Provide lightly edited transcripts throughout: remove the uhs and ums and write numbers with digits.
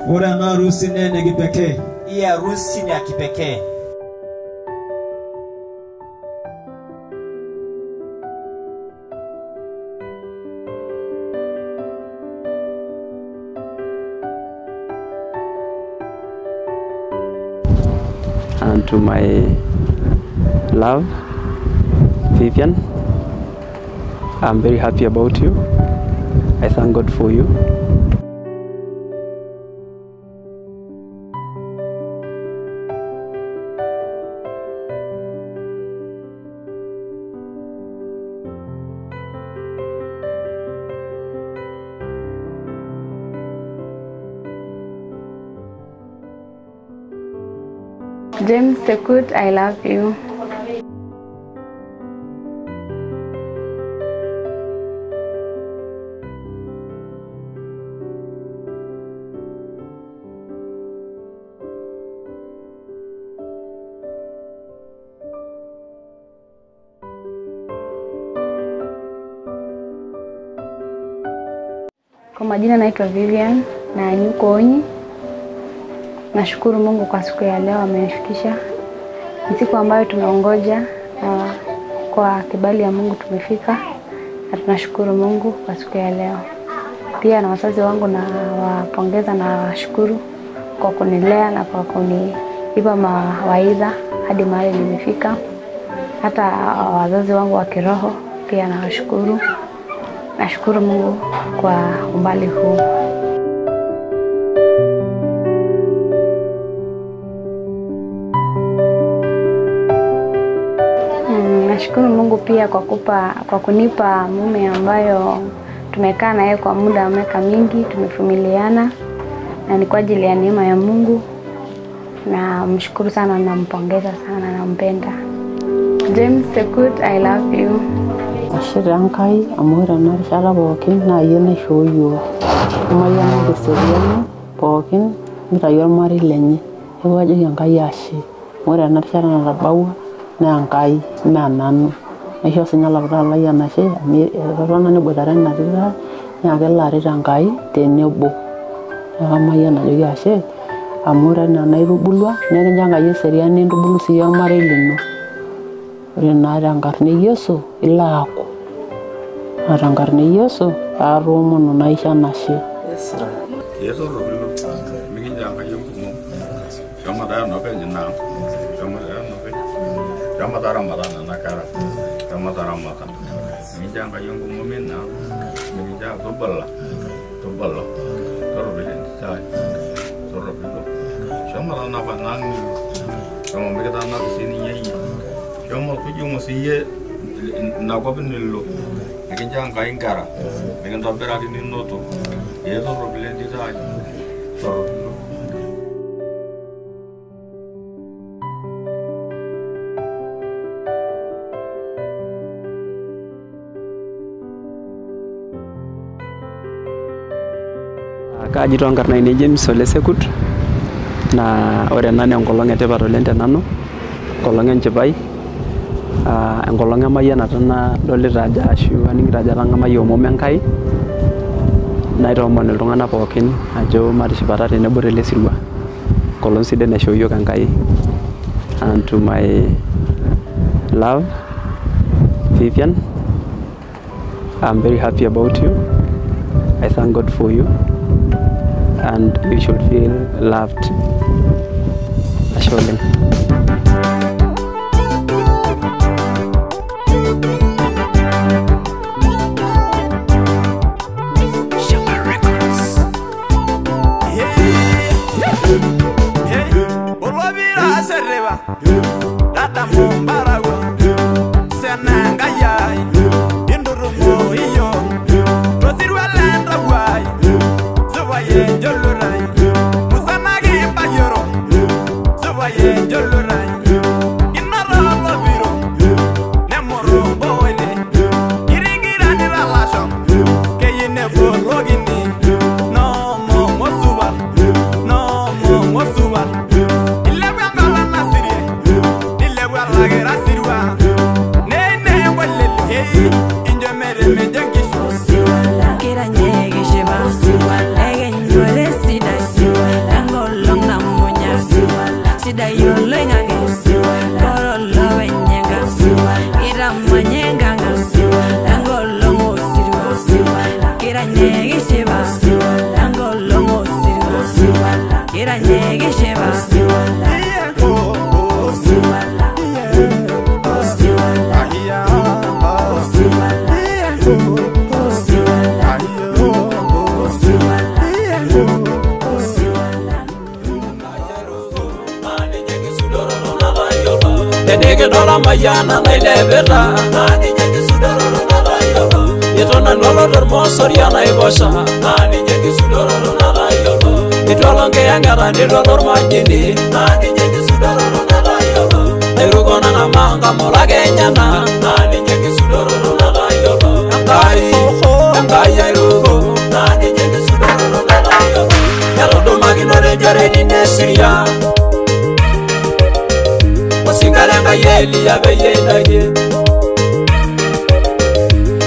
Ore ena harusi naa ene kipekee. Hii harusi ni ya kipekee. And to my love, Vivian, I'm very happy about you. I thank God for you. James Sekut, I love you. Kwa majina naitwa Vivian na Nyuko Onyi. Nashukuru Mungu kwa siku ya leo amenifikisha. Ni siku ambayo tumeongoja na kwa kibali ya Mungu tumefika, na tunashukuru Mungu kwa siku ya leo. Pia na wazazi wangu na wapongeza na washukuru kwa kunilea na kwa kunipa mawaidha hadi mahali nimefika. Hata wazazi wangu wa kiroho pia nawashukuru. Nashukuru Mungu kwa umbali huu. Nashukuru Mungu pia kwa kunipa mume ambayo tumekaa naye kwa muda wa miaka mingi, tumevumiliana, na ni kwa ajili ya neema ya Mungu. Na mshukuru sana, nampongeza sana, nampenda. James Sekut, I love you. Ashe Enkai amu ore ena rishata pookin naa iyie naishoo iyiook. Emayiana teseriani pookin mitayu ormarei lenye. Neeku kajoki Enkai ashe. Amu ore ena rishata natabawua naa Enkai mee nanu. Naisho siinye olaputani lai enashe amu etotona neboitare ena tito ai naa kelo aret Enkai tenebo. Neeku kamayian ajoki ashe amu ore enaa enaitubulua nekincho Enkai eseriani nintubulu siiyie ormarei lino. Ore naa tenkarna e Yesu ilo aaku. Naa tenkarna e Yesu aatoomono naisho enashe. Kaji toonkarn ainei James Ole Sekut, naa ore ena naa enkolong etipat oleng te nanu, enkolong enchipai, enkolong emayianata nadolita ajo ashu aning'ito ajo etang'amayie omom Enkai, naitoomon iltung'anak pookin ajo matishipata tenebo tele sirua, enkolong sidai naishoo yiok Enkai. And to my love, Vivian, I'm very happy about you. I thank God for you. And you should feel loved. Ashe oleng. Yo amayiana nailepita naa ninye enkisudoroto natayiolo. Itu nanu alo tormosori enaiposha naa ninye enkisudoroto natayiolo. Itu alo nkiyang'eta nitu alo ormajini naa ninye enkisudoroto natayiolo. Airuko nang'amaa nkamulak enyena naa ninye enkisudoroto natayiolo. Enkai, Enkai airuko naa ninye enkisudoroto natayiolo. Etudumakinote nchoreni nesiria osinka lenkai Eliya peyie eidakie.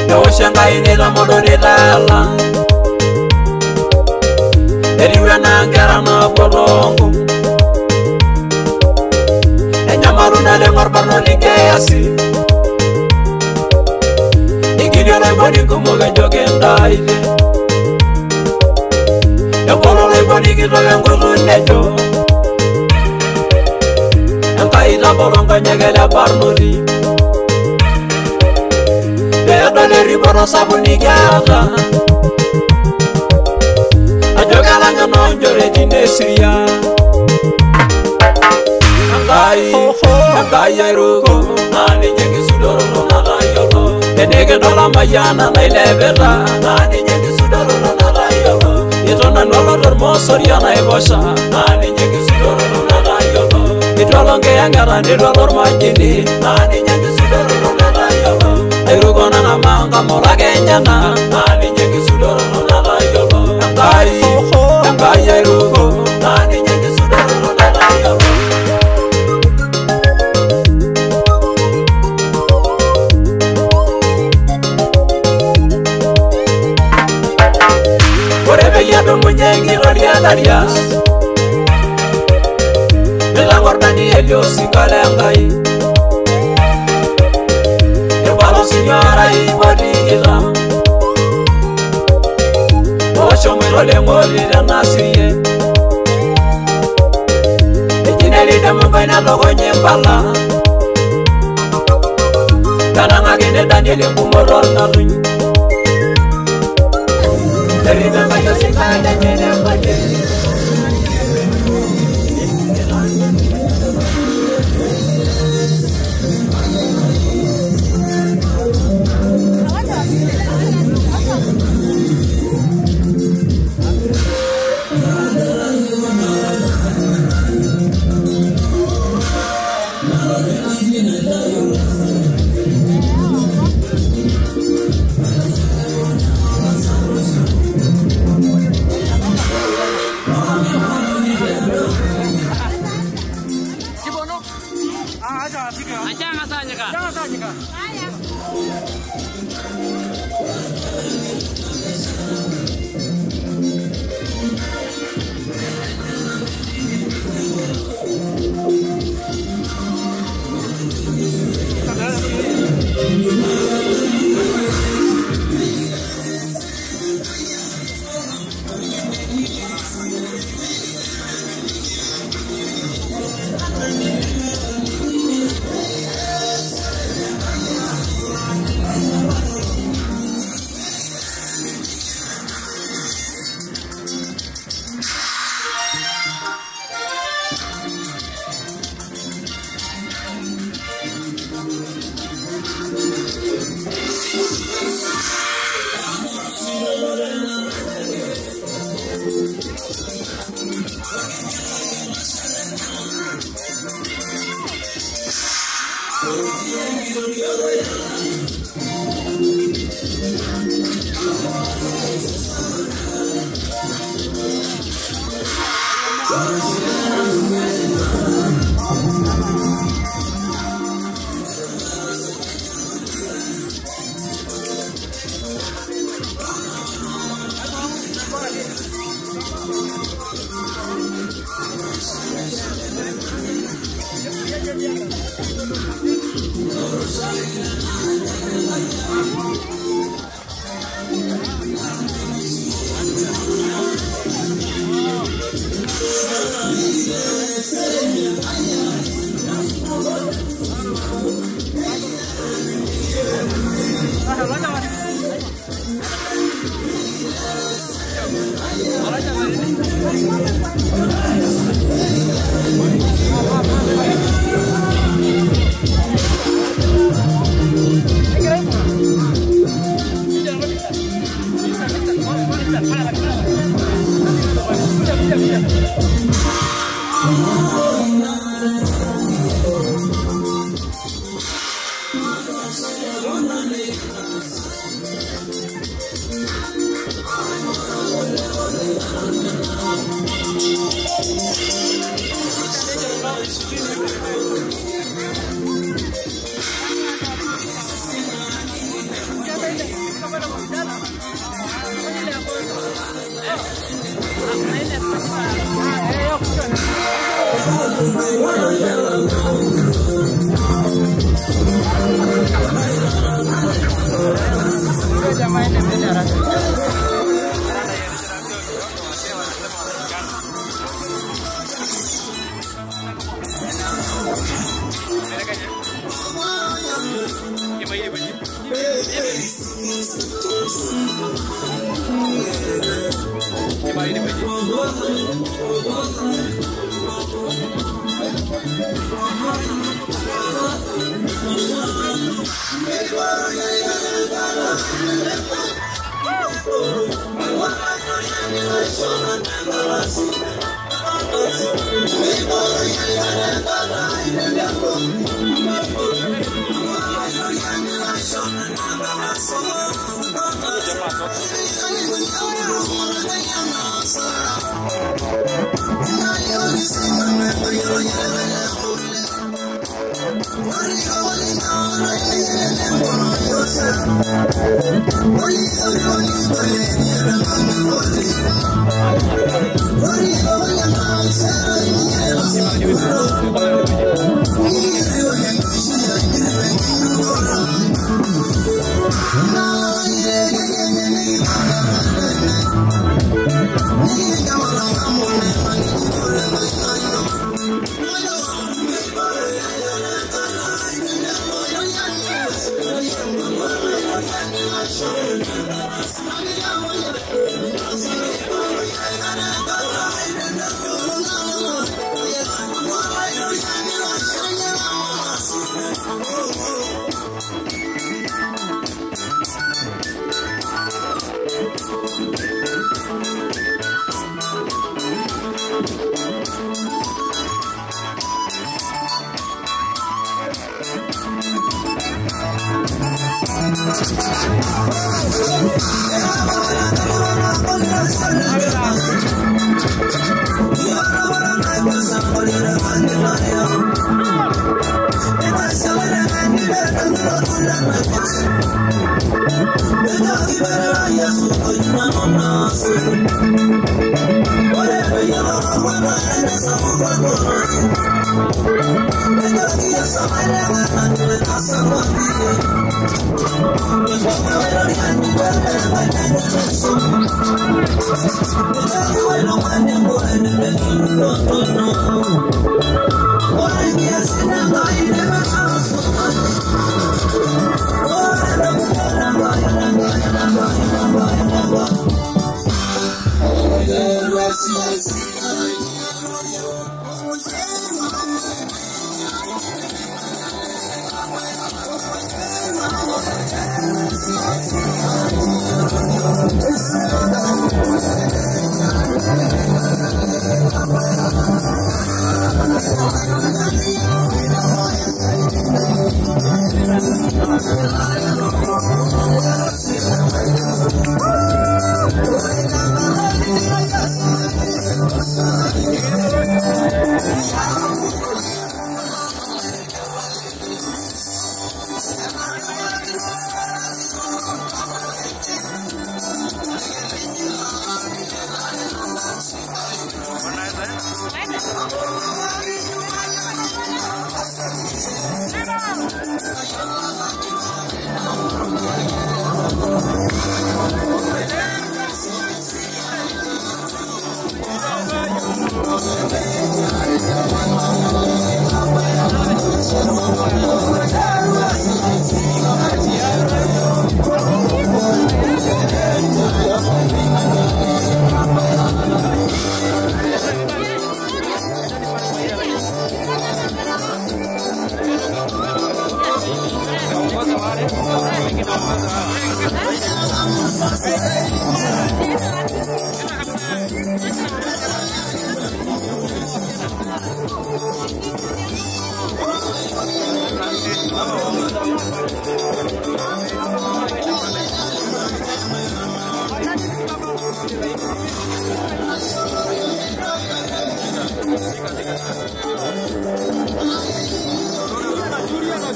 Newosh Enkai neitamodo neitaala. Etiu enaa nkera naapuo toonkung. Enyamalu naleng orbarnoti Gehazi. Eigilie oloiboni kumok ejo kintaitie. Ebolo oloiboni kitok enkutuk nejo Enkai tabolo nkonyek ele barnoti peedol erripoto sapuk nikiata. Ajo kelang enoonchoreti nesiria. Enkai, Enkai airuko naa ninye enkisudoroto natayiolo. Tenikidol amayiana nailepita naa ninye enkisudoroto natayiolo. Itu nanu alo tormosori enaiposha naa ninye enkisudoroto natayiolo. Itu alo nkiyang'eta nitu alo ormajini naa ninye enkisudoroto natayiolo. Airuko nang'amaa nkamulak enyena naa ninye enkisudoroto natayiolo. Enkai, Enkai airuko naa ninye enkisudoroto natayiolo. Ore peyie edumunye enkitoria Darius nitang'or Danieli osinka lenkai. Irbalosini oora iip otikitam ooshomoito leng'oli tenasirie. Eji nelidamu Enkai netukunyi impala. Tenang'akini Danieli engumoto orng'atuny. Errip Enkai osinka lenye lenkaji.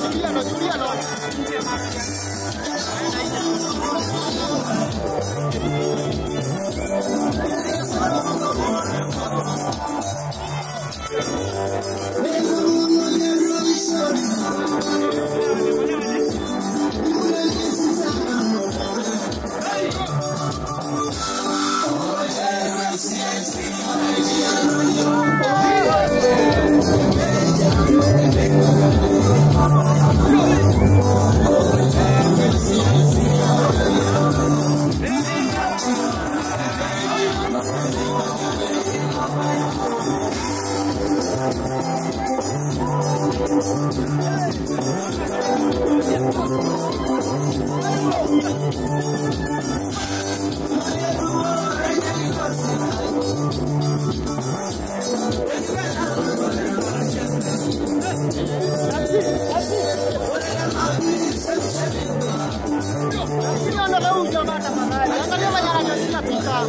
Juliano, Juliano. Huyu jamaa tafadhali. Angalia venye ananionyesha picha.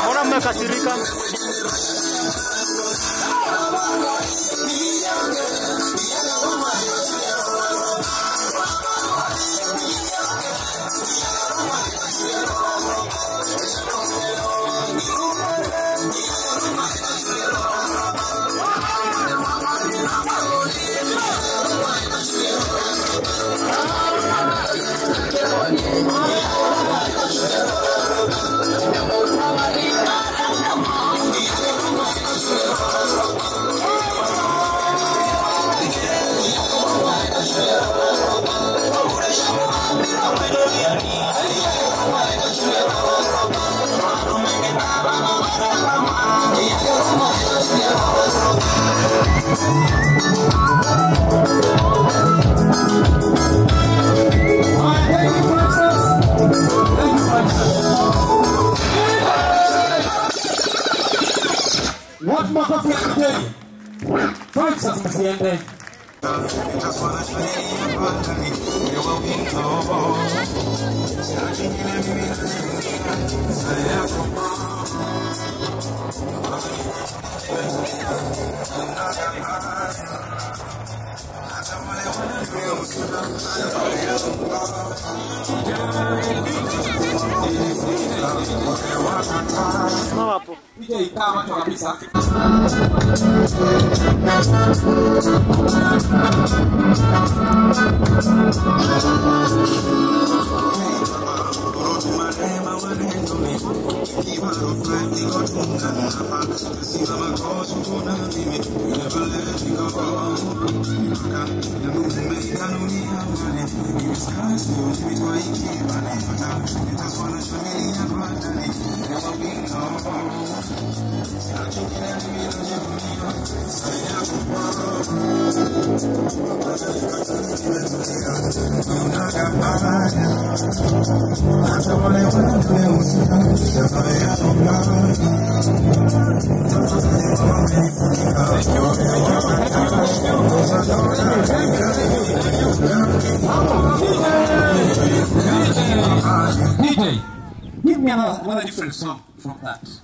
Mbona mmekasirika? What makofi ya Five msiende. Simama hapo. Kabisa. DJ, give me another different song from that.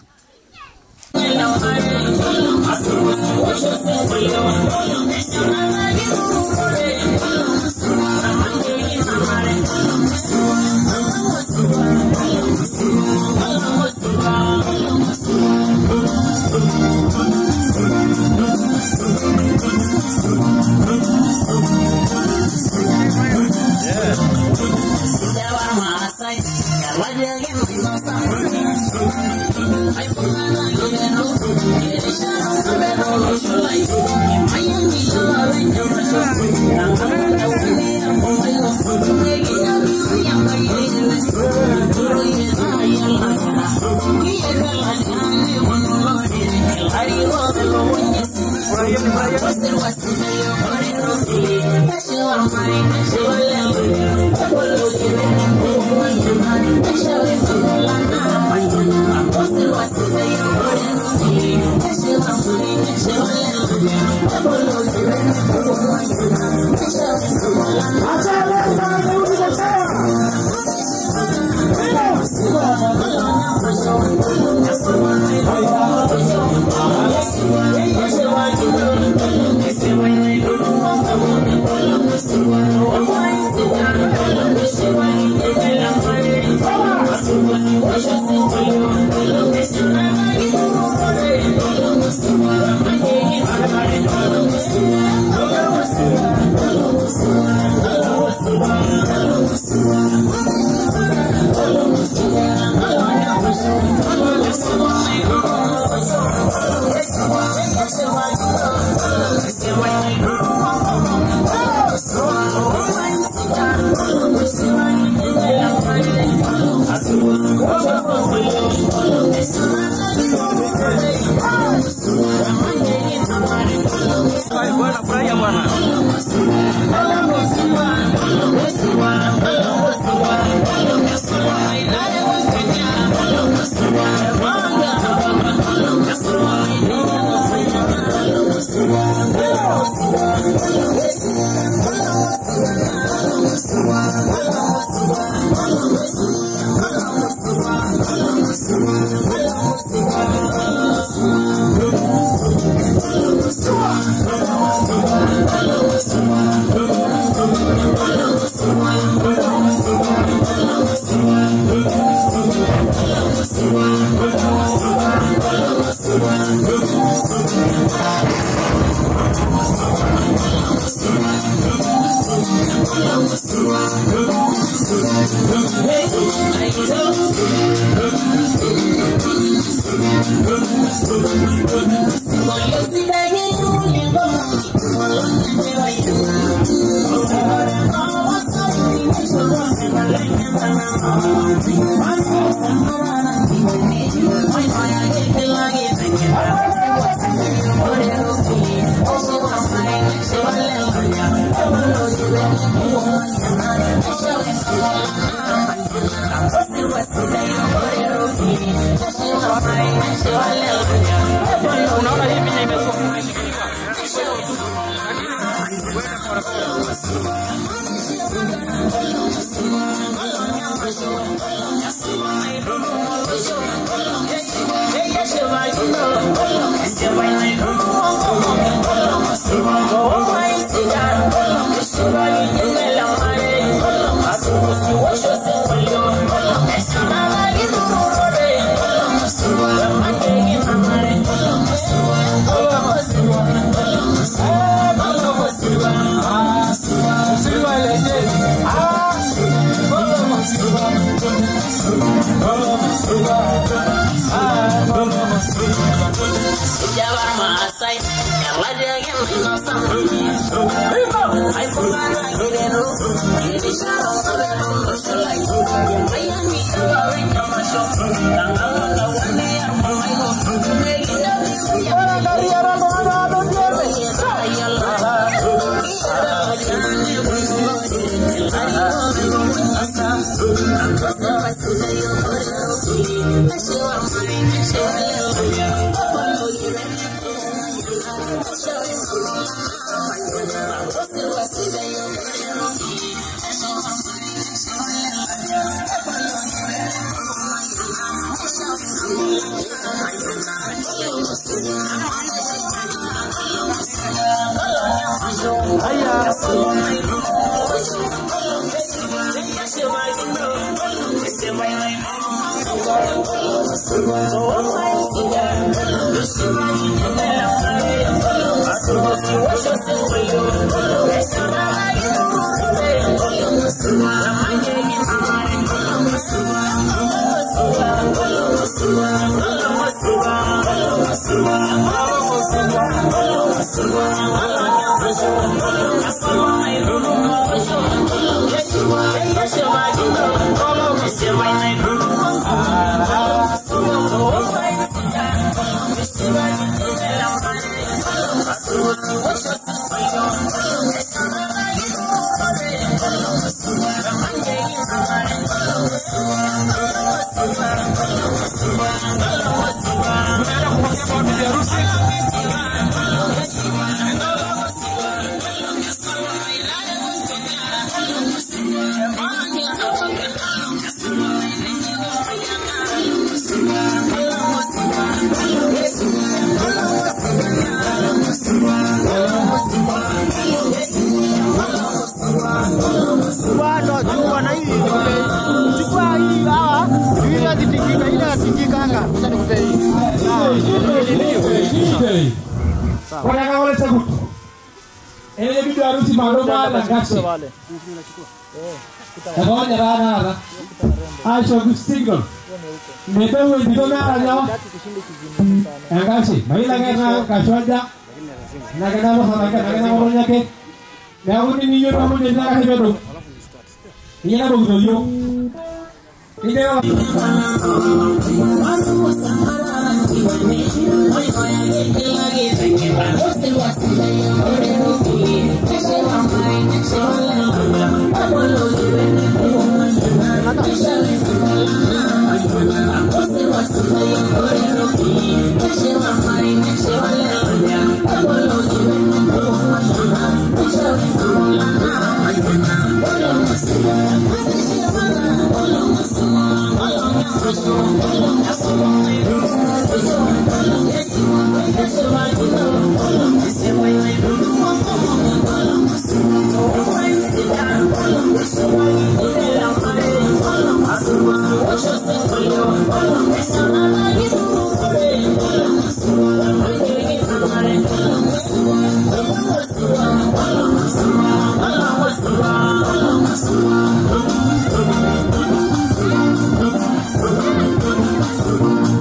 Ah,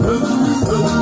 Thank you.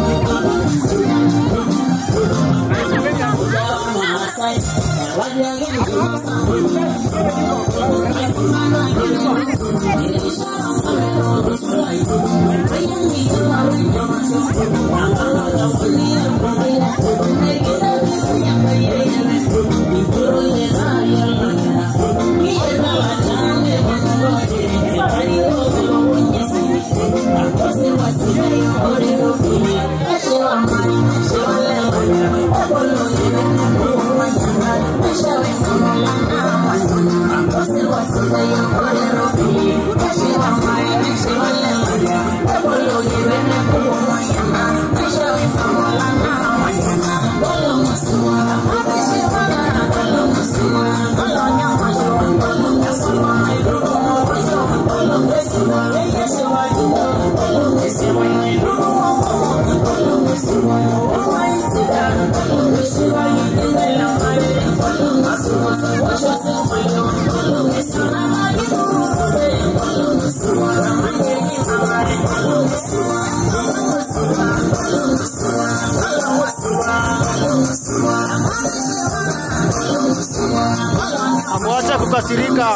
Kukasirika.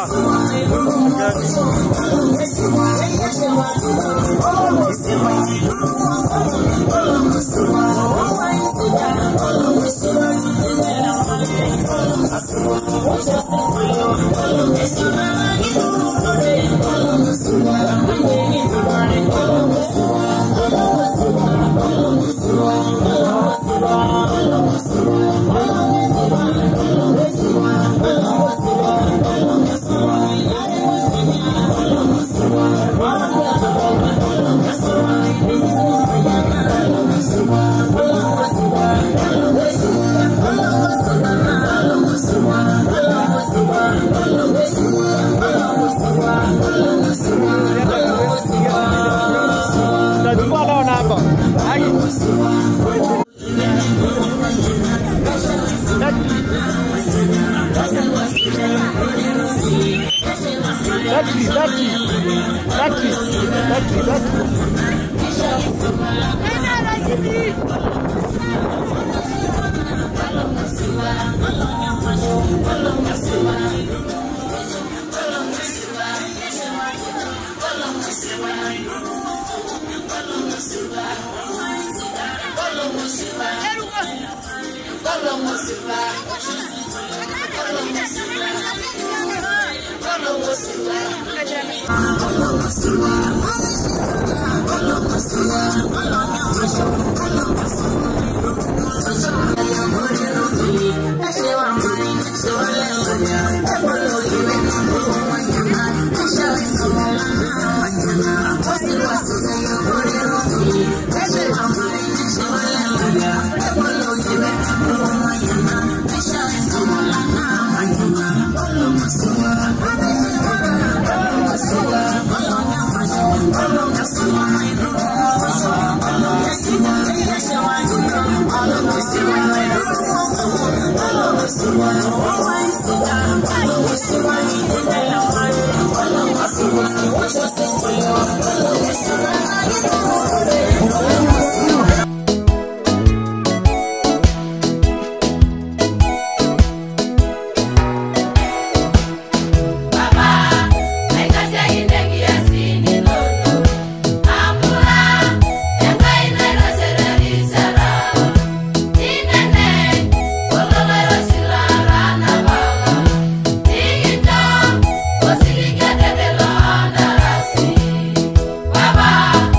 Tunachukua leo na hapa. Battery, battery, battery, battery, battery. Baba.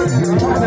Thank you.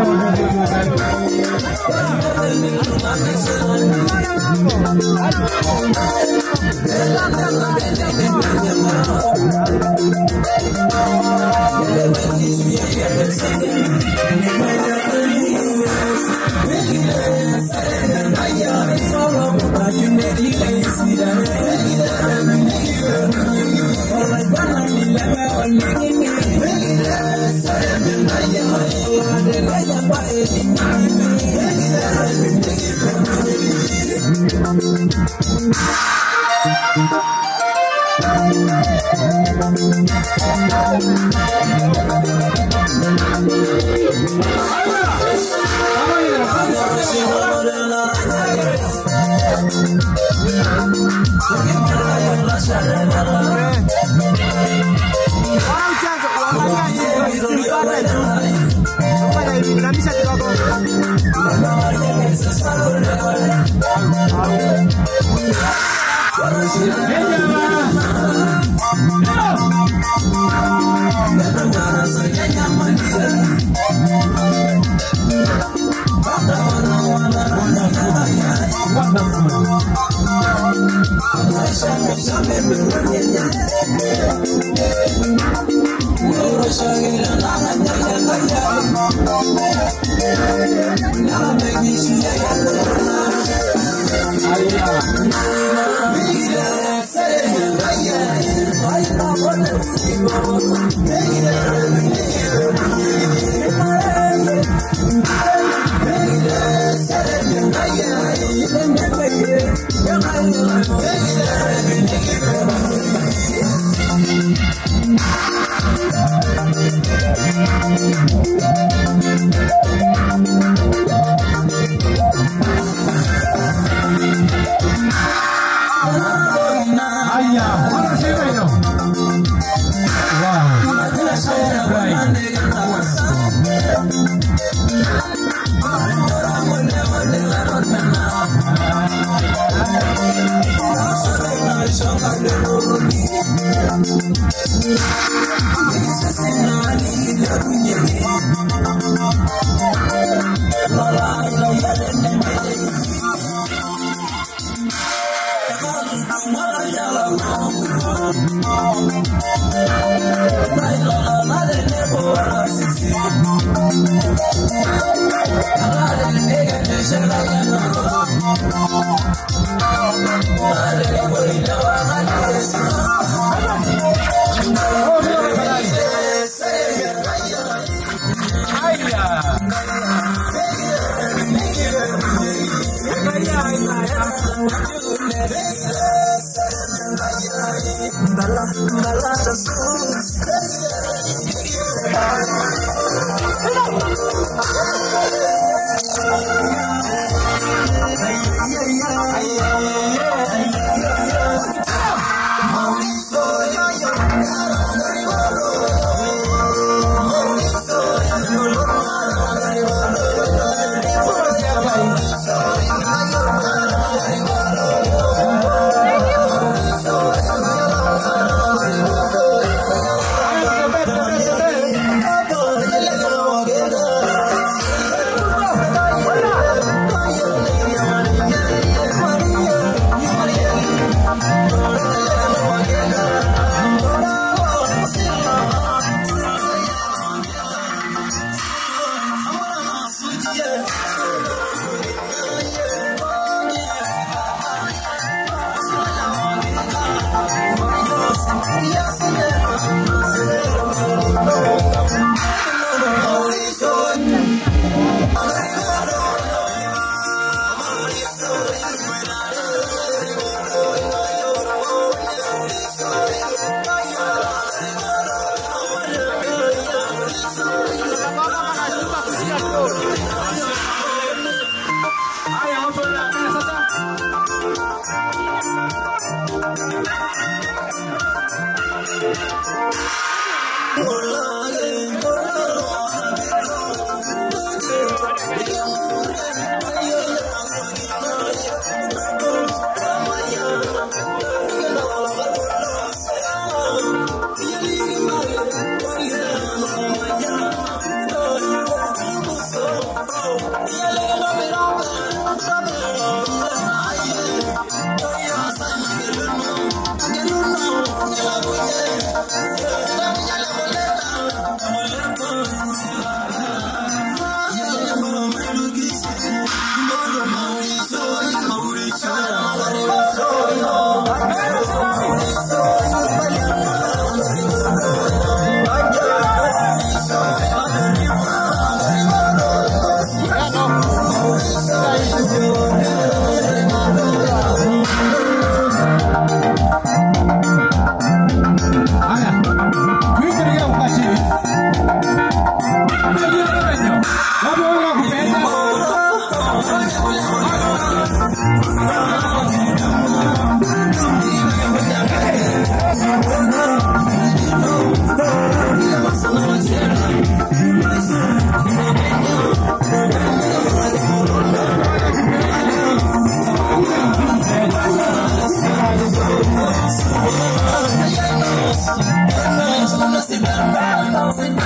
Thank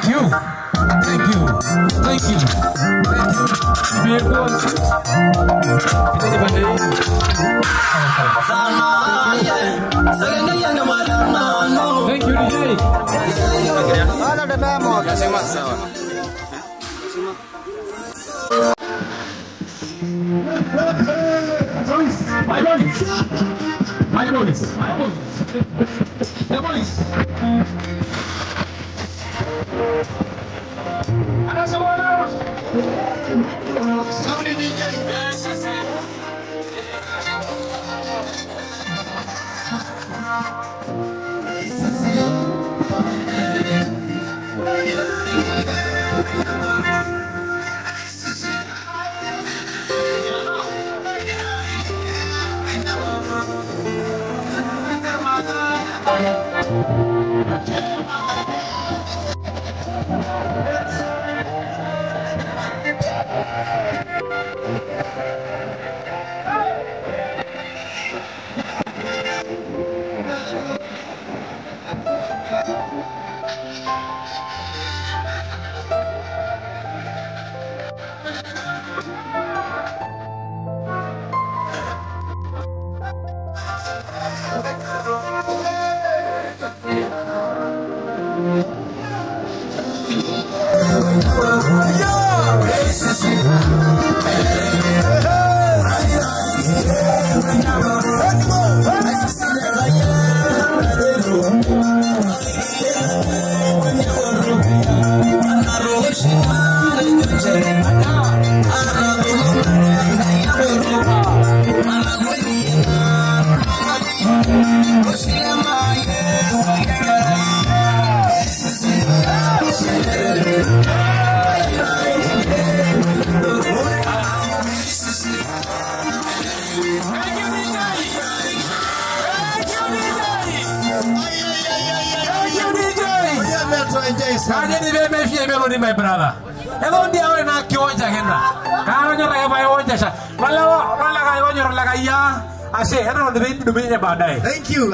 you. Thank you. Thank you. Thank you. Thank you, DJ. My police. My police. The police. My brother. Thank you.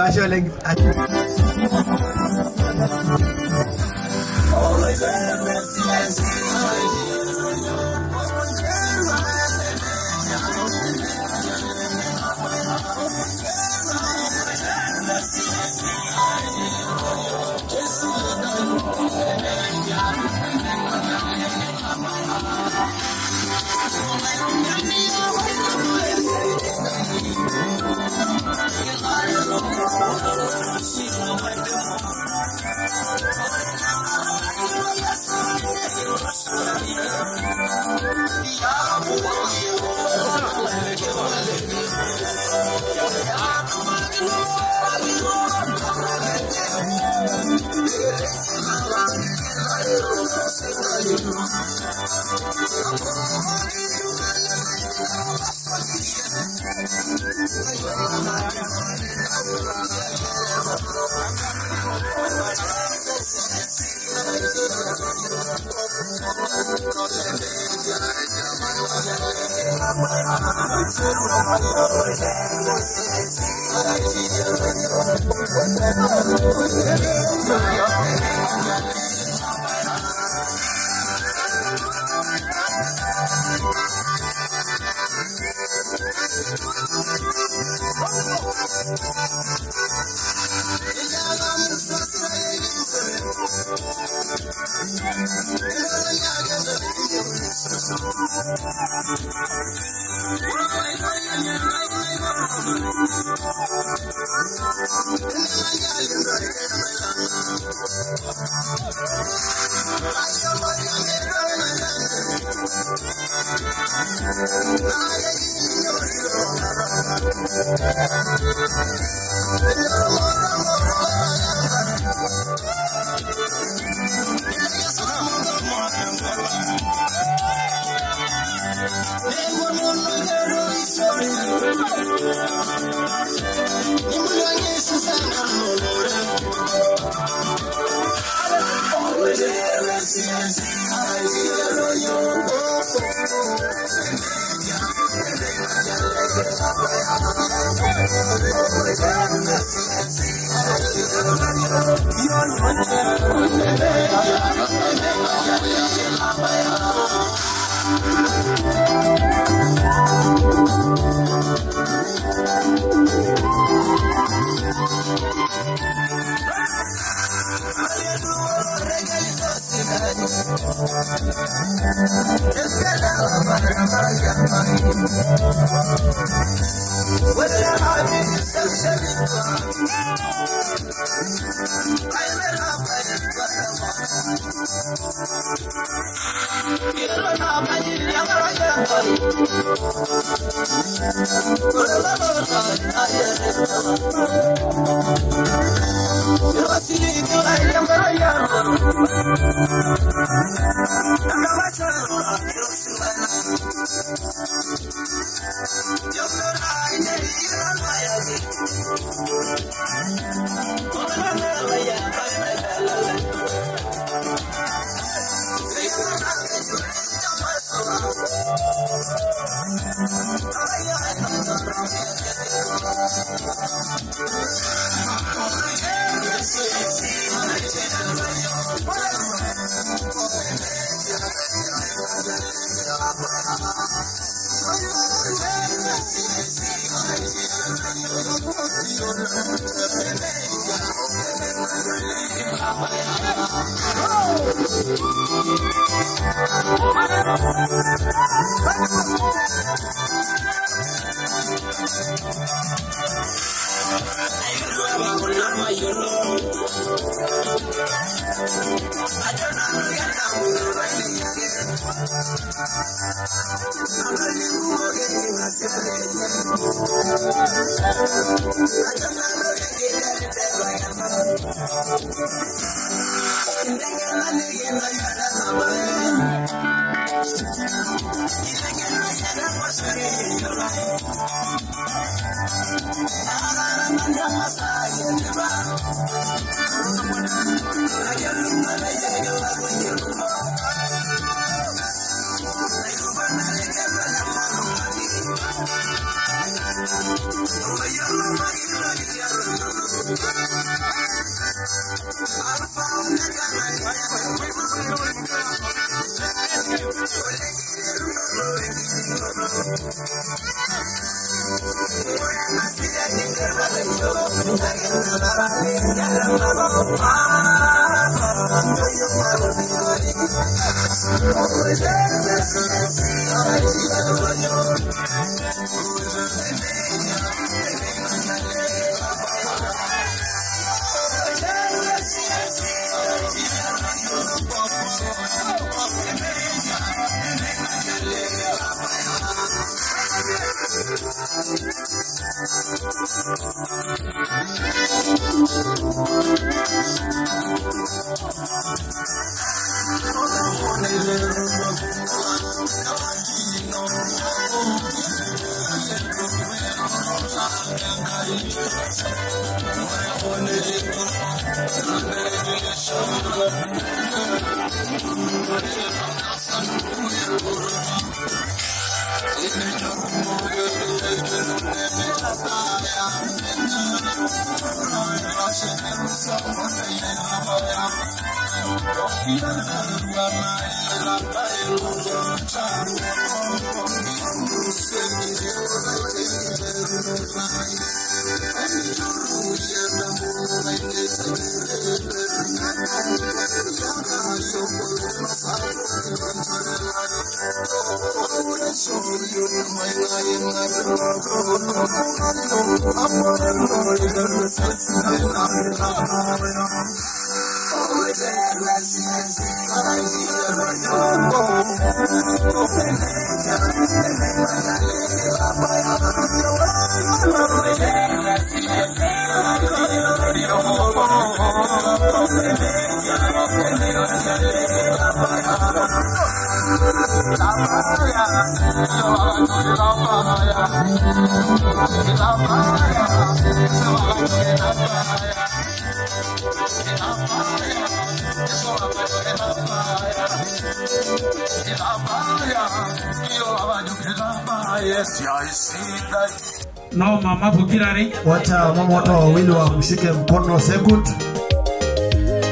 No mama bukirare. Wacha mama watu wawili wamshike mkono second.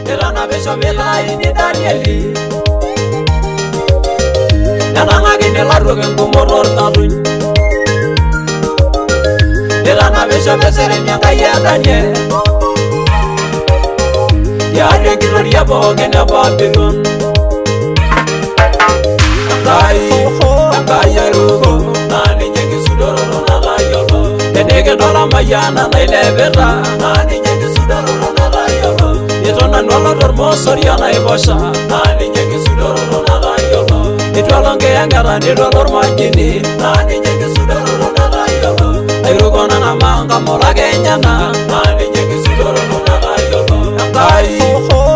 Elana besho mela ini Danieli. Nana ngine laruke ngumoror taluny. Elana besho besere nyanga ya Daniel. Nadolie enkitoria pookin e Babylon. Enkai, Enkai airuko, naa ninye enkisudoroto natayiolo. Tenikidol amayiana nailepita, naa ninye enkisudoroto natayiolo. Eitu nanu alo tormosori enaiposha, naa ninye enkisudoroto natayiolo. Eitu alo nkiyang'eta neitu alo ormajini, naa ninye enkisudoroto natayiolo. Airuko nang'amaa nkamulak enyena, naa ninye enkisudoroto natayiolo. Enkai,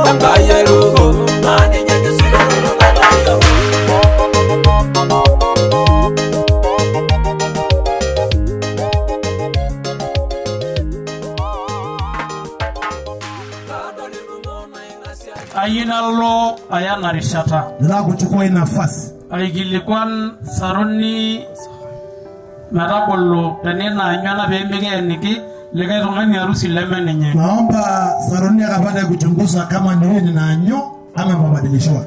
Enkai airuko, naa ninye enkisudoroto natayiolo. Ayieu nalo aya ena rishata. Nataka kuchukua hii nafasi aikilikuan Saruni metabolo teninaanyu ena pee mikeeniki likae tung'ani harusi leme ninye. Naomba Saruni akapate kuchunguza kama ni huyu ninaanyu ama mabadilishiwa.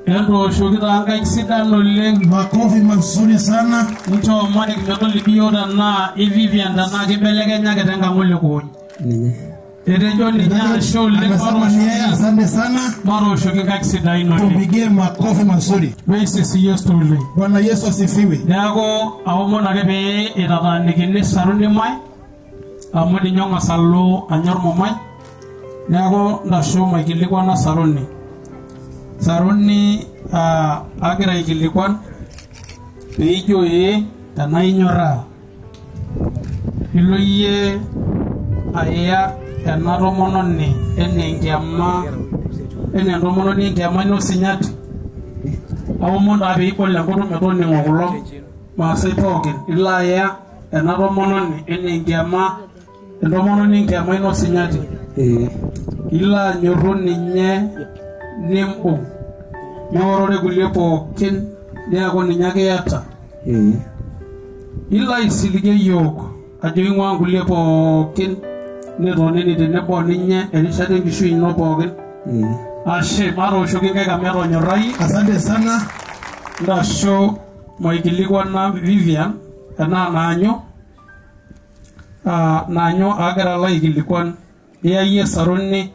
Entooshoki taa nkaik sidan oleng. Makofi mazuri sana. Nchoo Mike metoliki yiok tenaa Vivian tenaa kibelekenyaki tenkang olekuony. Ninye. Etejo ninye ashe oleng. Amesema ni yeye, asante sana. Matooshoki nkaik sidain oleng. Tupigie makofi mazuri. Meisisi Yesu oleng. Bwana Yesu asifiwe. Neeku aomon ake pee itataanikini Saruni mai amu ninye ong'as alo anyor momai. Neeku ntasho maikilikuana Saruni. Saruni agira aikilikuan pee ijo ee tenaa inyorraa. Ilo iyie aya ena tomononi enaa enkiama enaa entomononi enkiama ino sinyati. Aomon taa pee ibol enkutuk metoning'o kulo maasai pookin. Ilo aya ena tomononi enaa enkiama entomononi enkiama ino sinyati. Ilo anyorru ninye nimbung' niorore kulie pookin neeku ninye ake iyata. Ilo aisiligie yiok ajo ing'ua nkulie pookin nitonini tenebo ninye erishata enkishui ino pookin. Ashe matooshoki nkaik amu etonyorrai. Asante sana. Ntasho maikilikuana Vivian enaa naanyu naanyu agira alo aikilikuan iya yie Saruni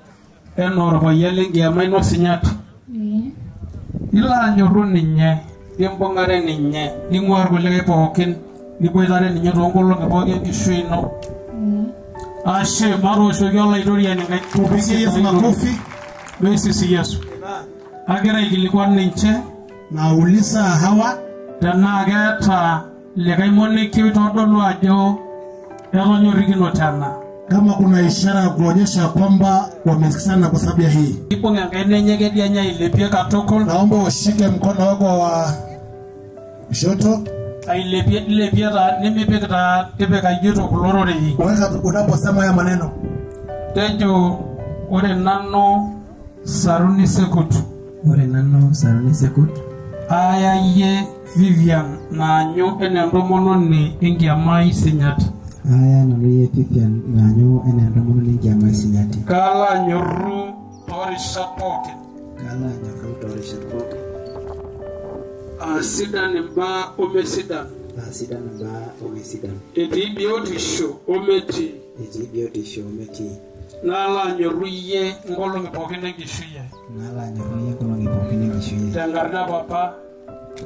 enaa orpayian lenkiama ino sinyati. Ilo anyorru ninye nimbung'are ninye ning'ua irkulikae pookin niboitare ninye toonkolong'i pookin enkishui ino. Ashe matooshoki olaitoriani nkaik. Tupigie Yesu makofi. Meisisi Yesu. Agira aikilikuan ninche Nauliza hawa tenaa keeta likae monekie oitodolu ajo etonyorrikinote ena. Kama kuna ishara ya kuonyesha kwamba wamesikizana kwa sababu ya hii. Ibung' enkaina enye kedianye ailepie katukul. Naomba ushike mkono wako wa kushoto. Ailepie ilepie taa nimipik taa tipika ijito kulo rorei. Weka unaposema haya maneno. Tejo ore nanu Saruni Sekut. Ore nanu Saruni Sekut. Aya yie Vivian naanyu enaa entomononi enkiama ai sinyati. Aya nanu yie Vivian naanyu enaa entomononi enkiama ai sinyati. Kalo anyorru toorishat pookin. Kalo anyorru toorishat pookin. Aa sidan imbaa omesidan. Aa sidan imbaa omesidan. Etii biotisho ometii. Etii biotisho ometii. Nalo anyorru iyie nkolong'i pookin enkishui ai. Nalo anyorru iyie nkolong'i pookin enkishui ai. Tenkarna papa.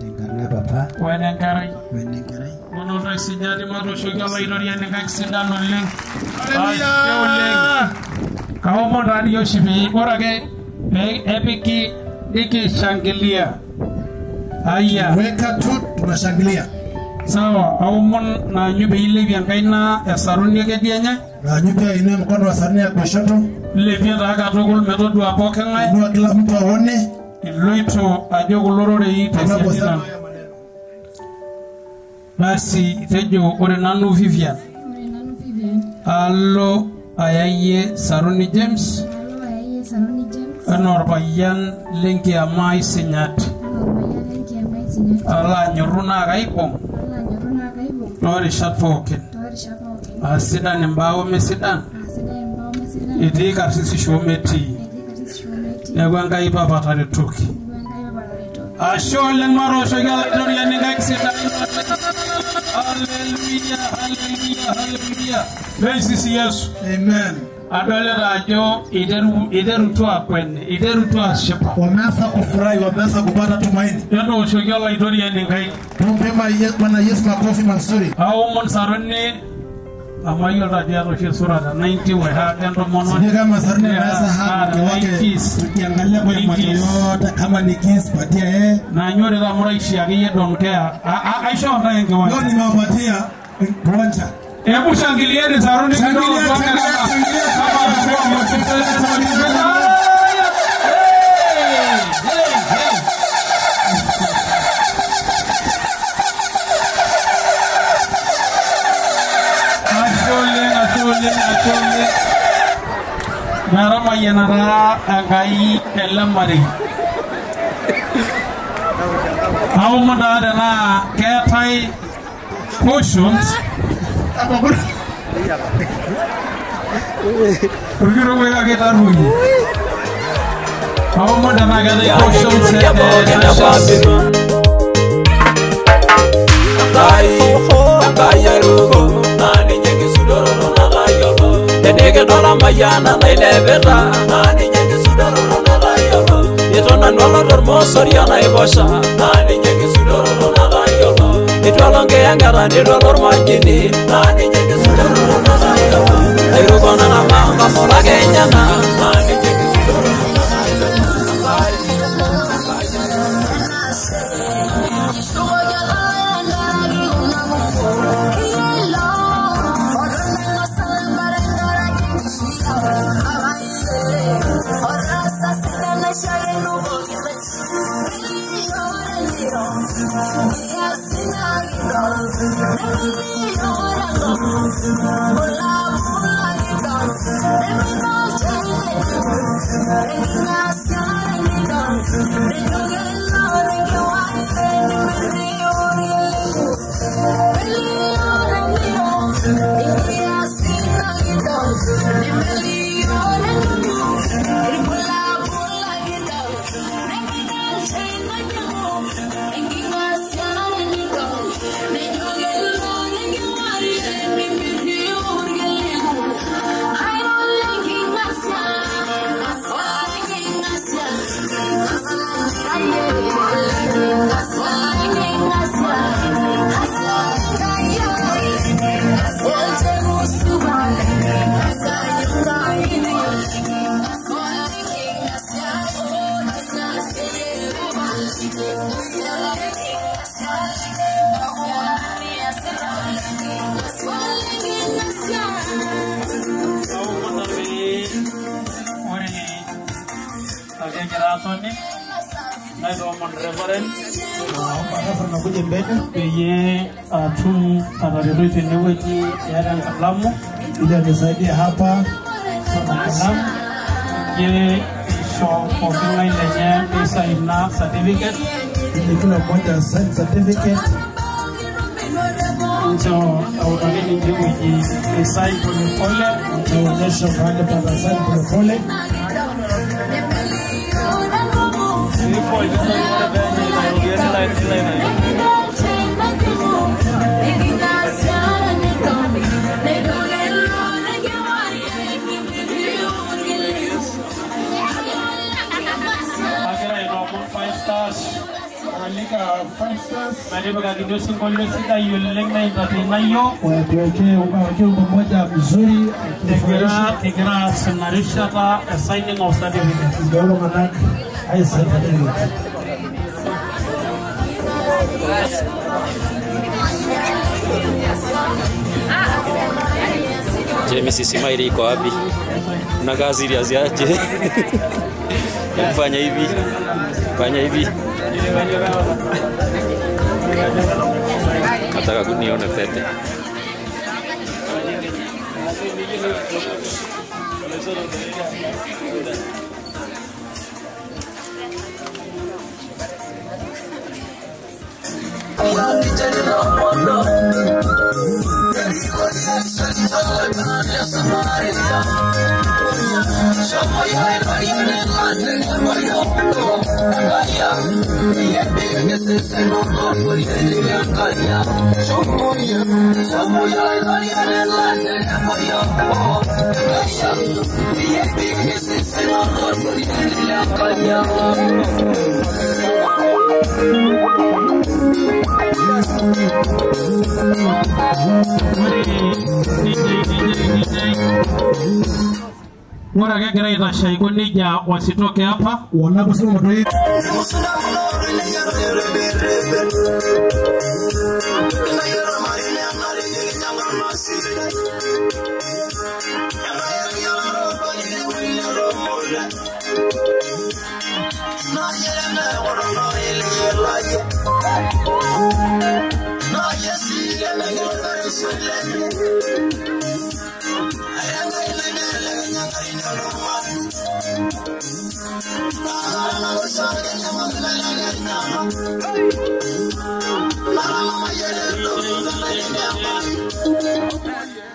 Tenkarna papa. Wenenkerai. Wenenkerai. Onoto sinyati matooshoki olaitoriani nkaik sidan oleng. Ashe oleng. Kaomon taa dii oshi pee ore ake pee epiki nikishangilia. Aya. Weka tu tunashangilia. Sawa, aomon naanyu pee ilepie enkaina e Saruni ekedienye. Naanyu pia inue mkono wa Saruni ya kushoto. Ilepie taa katukul metodua pooking'ae. Inua kila mtu aone. Iloito ajo kulo rorei tesiadi nanu. Basi tejo ore nanu Vivian. Ore nanu Vivian. Alo aya yie Saruni James. Alo aya yie Saruni James. Enaa orpayian lenkiama ai sinyati. Enaa orpayian lenkiama ai sinyati. Alo anyorru naa kaibung'. Alo anyorru naa kaibung'. Toorishat pookin. Toorishat pookin. Aa sidan imbaa omesidan. Aa sidan imbaa omesidan. Etii karsisisho ometii. Etii karsisisho ometii. Neeku Enkai Papa taretoki. Neeku Enkai Papa taretoki. Ashe oleng matooshoki olaitoriani nkaik sidan. Hallelujah, hallelujah, hallelujah. Meisisi Yesu. Amen. Adolita ajo iterutua akweni, iterutua ashipa. Wameanza kufurahi, wameanza kupata tumaini. Entooshoki Olaitoriani nkaik. Tumpe Bwana Yesu makofi mazuri. Aomon Saruni amu ayiolo ajo eeta oshi esura te 90 oihaaga entomononi. Sijui kama Saruni anaweza hug mke wake, tukiangalia kwenye macho yote kama ni kiss patia yeye. Naanyu ore taa amu raishi akeyie don't care. Aishoo ntae enkiwanja. Leo nimewapatia kiwanja. Hebu shangilieni Saruni kidogo. Shangilia, shangilia, shangilia. Meramayianata Enkai ele marei. Aomon taa tenaa keetae cautions. Orkitok ake taruoyie. Aomon tenaa keetae cautions. Enkai airuko naa ninye enkisudoroto natayiolo. Tenikidol amayiana nailepita naa ninye enkisudoroto natayiolo. Eitu nanu alo tormosori enaiposha naa ninye enkisudoroto natayiolo. Eitu alo nkiyang'eta neitu alo ormajini naa ninye enkisudoroto natayiolo. Airuko nena maa nkamulak enyena naa ninye enkisudoroto natayiolo. Naitoomon Reverend Nakuja mbele peyie atum ataretoi tenewueji eeta enkalamu ili anisaidie hapa na kalamu peyie isho pooking'ae lenye meisaina certificate ili kila mmoja sign certificate. Ncho eutaki ninche ewueji eisain polepole. Tuonyeshe mahali pana sign polepole. Agira aitoomon 5 stars. Alika 5 stars. Metipikakini osinkolio sidai oleng naentertaina yiok. Watuwekee wimbo mmoja mzuri Egira aas ina rishata e signing of certificate. Ndio iltung'anak aisign certificate. Je, Mrs. Mairi iko wapi? Unakaa serious aje? Fanya hivi. Fanya hivi. Nataka kuniona pete. Ngora kegira aitashe aiko nejia wasitoke hapa. Wanaposimama tu hivi.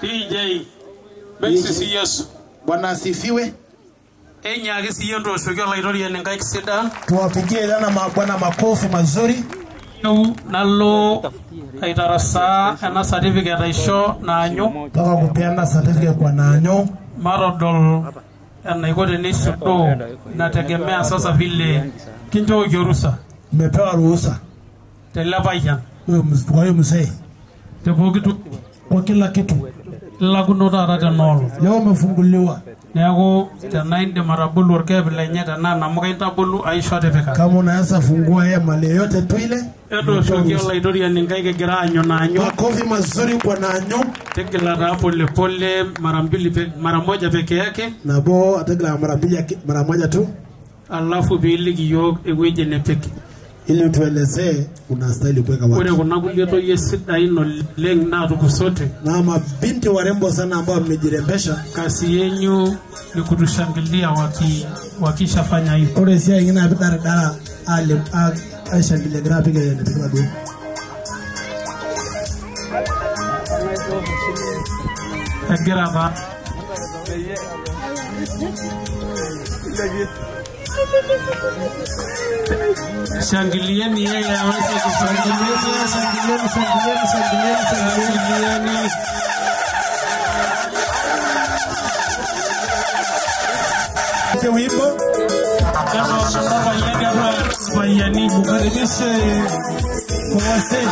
DJ Bexisi Yesu. Bwana asifiwe. Enyaaki siyie ntooshoki olaitoriani nkaik sidan. Tuwapigie tena Bwana makofi mazuri. Nalo aitarasaa ena certificate aisho Naanyu. Taka kupeana certificate kwa Naanyu. Matodol enaiko teneisudoo inategemea sasa vile kinchooki orusa. Mmepewa ruhusa tele payian. Kwa huyo mzee. Te pooki toki. Kwa kila kitu. Ilakuno taata tenoolong. Leo umefunguliwa. Neeku tenaa indim atabolu orkepe lenye tenaa namuka intabolu aisho tipika. Kama unaweza fungua yeye mali yote tu ile. Etooshoki olaitoriani nkaik egira aanyu Naanyu. Makofi mazuri kwa Naanyu. Tigila taa polepole mara mbili mara moja peke yake. Nabo atigila mara mbili mara moja tu. Alafu piiliki yiok ewueji nipik. Ili tuelezee unastahili kuweka wapi. Ore kuna kulie toyie sidain oleng naatukusote. Na mabinti warembo sana ambao mmejirembesha. Kazi yenyu ni kutushangilia wakishafanya hivyo. Ore esiai inyi naa pidaradara aishangilia egira apik enepik duo. Egira taa. Shangilieni yeye aweze kushangilia. Shangilieni, shangilieni, shangilieni, shangilieni. Wimbo mkaribishe kwa wazee.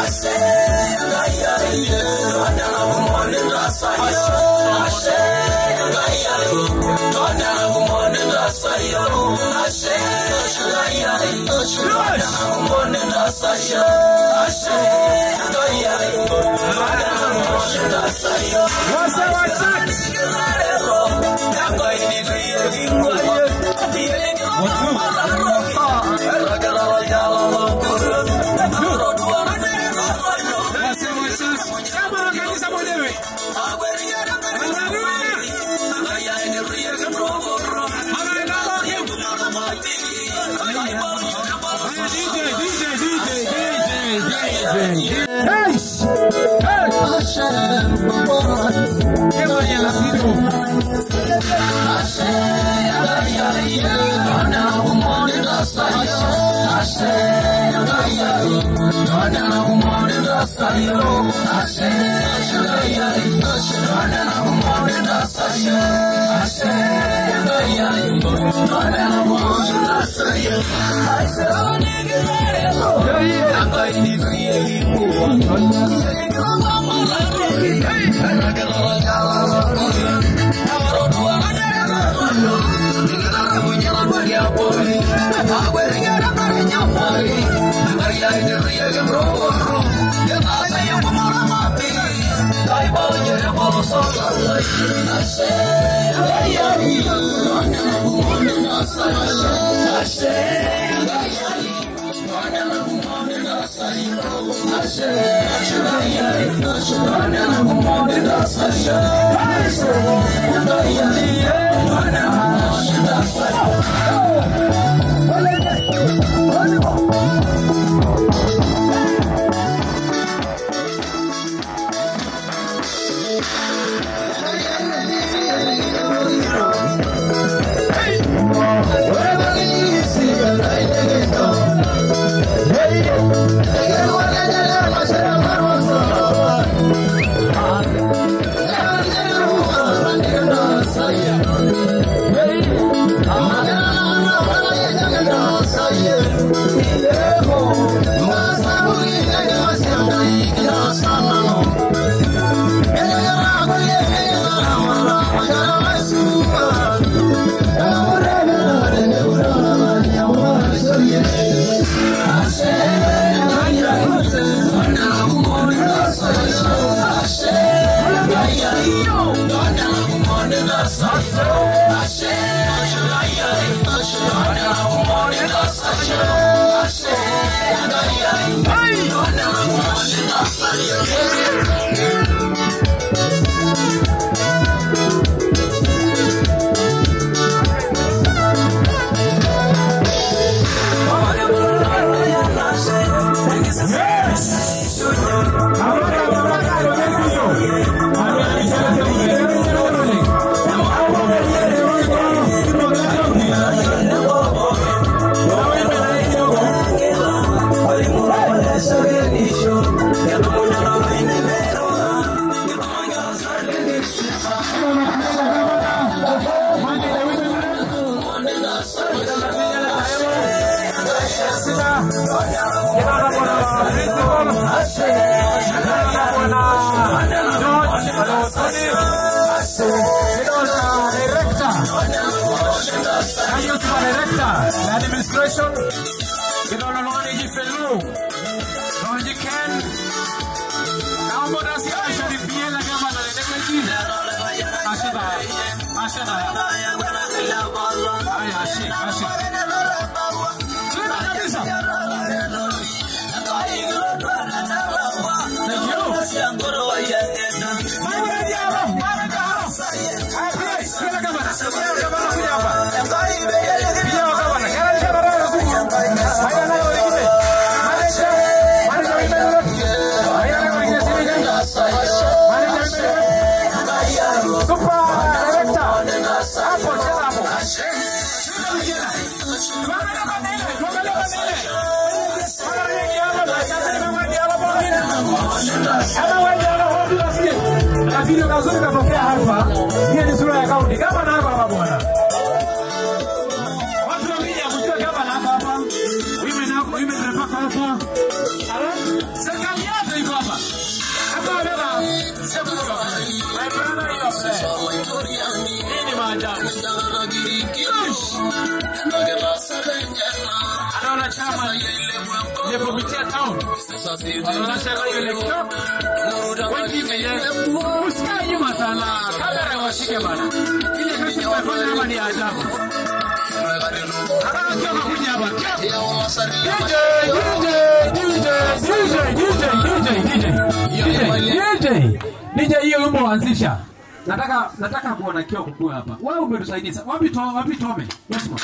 Administration, Video kazuri katokea hapa. Hii ni sura ya kaunti. Gavana hapa hapa bwana. Watu wawili kujua gavana hapa hapa. Women hapo, women tunapaka hapa. Serikali yote iko hapa. Hapa baba. My brother is up there. Hii ni maajabu. Anaona chama Lepokutia town. Anaona chama ile usikae nyuma sana. Kamera washike bana. Ile kazi tunafanya hapa ni ajabu. Hapa kuja hapa. DJ DJ DJ DJ DJ DJ DJ hiyo wimbo anzisha. Nataka kuona kio kukua hapa. Wewe umetusaidia. Wapi to wapi Tome? Yes ma.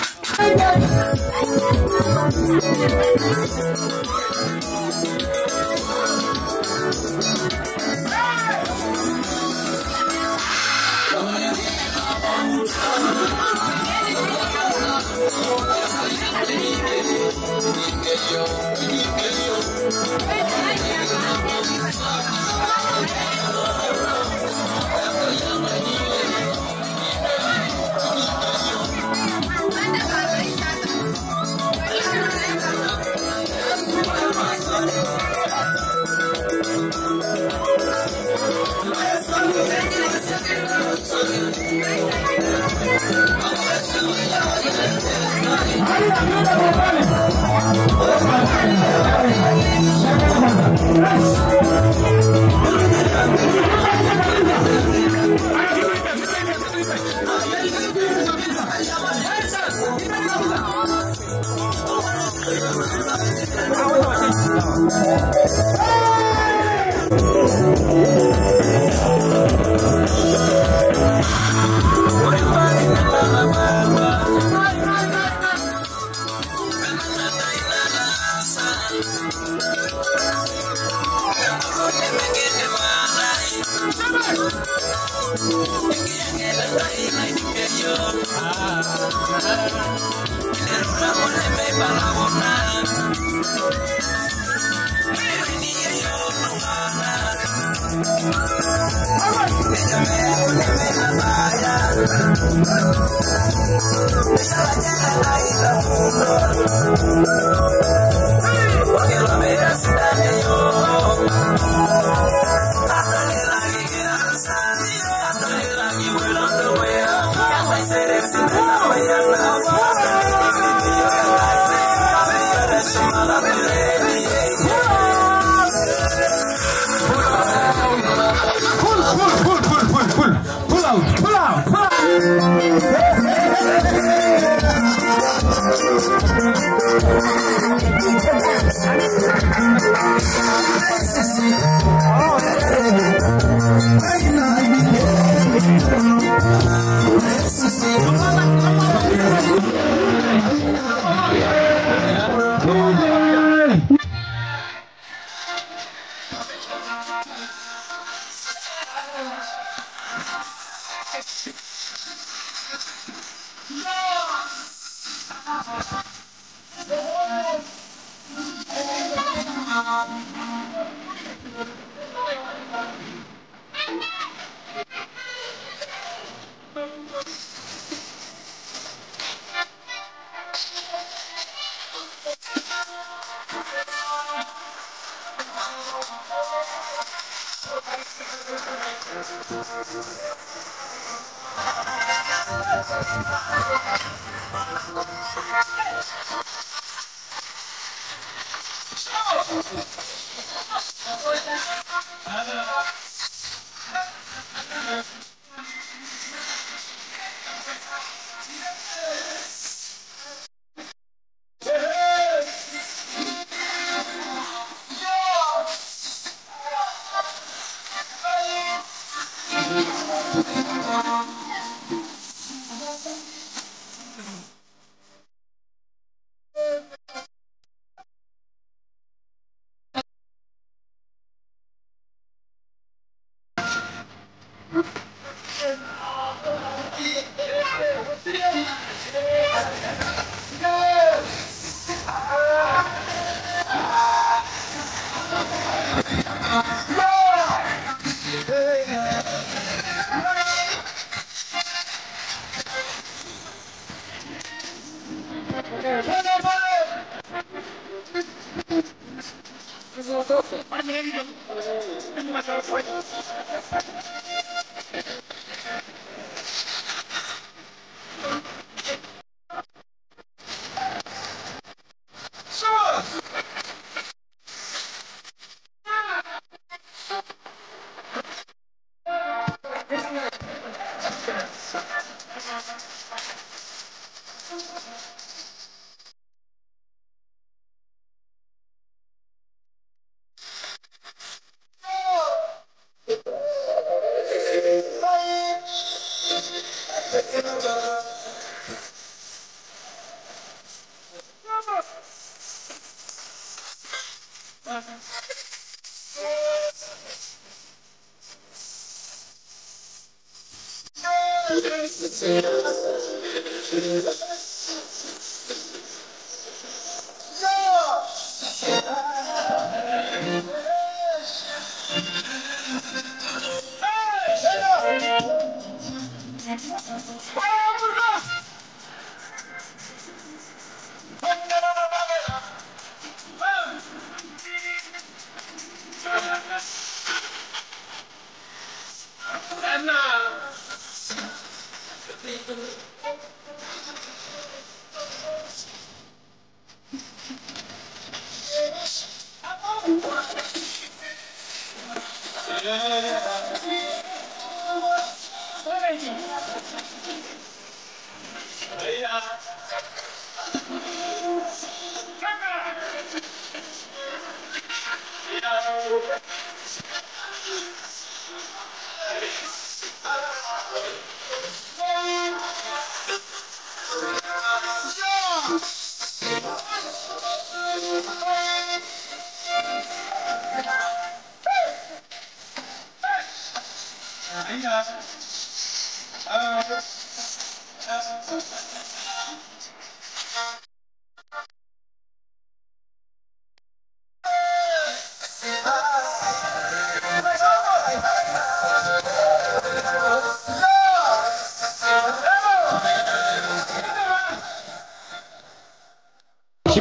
Pull out, pull out.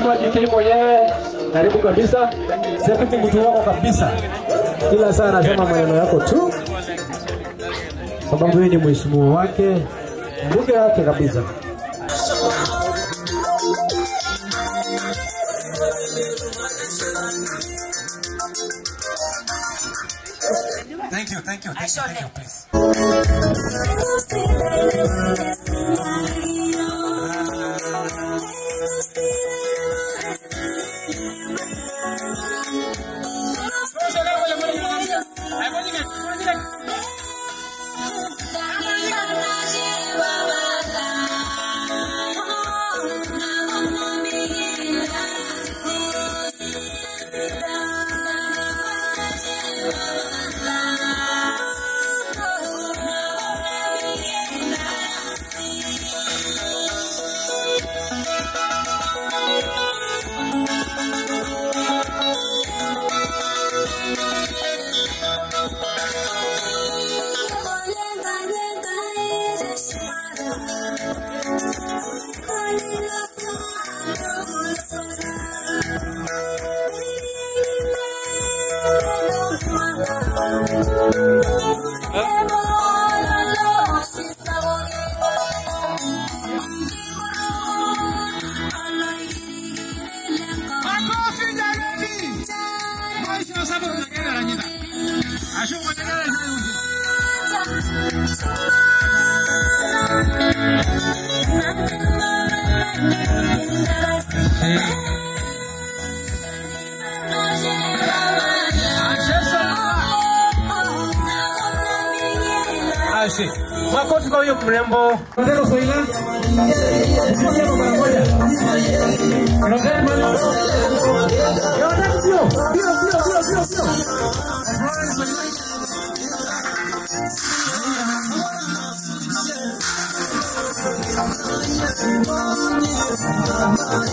Mheshimiwa DK mwenyewe, karibu kabisa. Sasa ni mtu wako kabisa. Kila saa anasema maneno yako tu. Sababu yeye ni mheshimiwa wake, mbunge wake kabisa. Thank you, thank you, thank you, thank you, please. Makofi kwa huyo mrembo.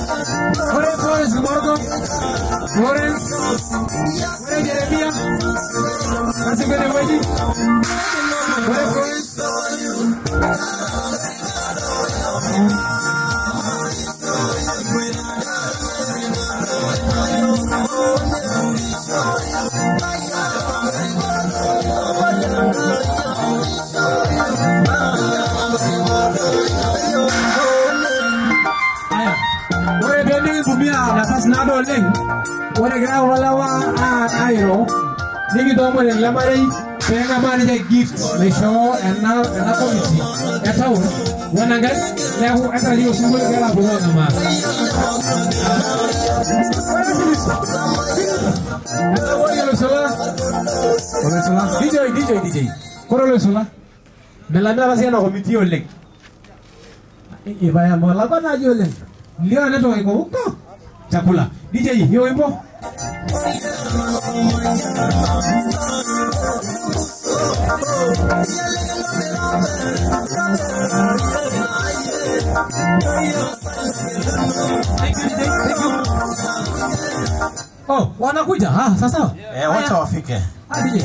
Florence Morgan, Florence, Florence Jeremia, Florence. Ore pee nafasi naado oleng, ore egira kulo lewa airo nikitoomon ele marei pee eng'amaa ninche gift naishoo ena committee e town wenankae, neeku entarajia osinkolio kegira aponu ang'amaa. Oloisola DJ DJ DJ kore oloisola melamita apa sii ena committee oleng. Ibaya molakwa naaji oleng. Ndio network iko huko. Chakula. DJ hiyo wimbo. Thank you, thank you. Oh, wanakuja. Ah, sasa. Eh, wacha wafike. Ah, DJ.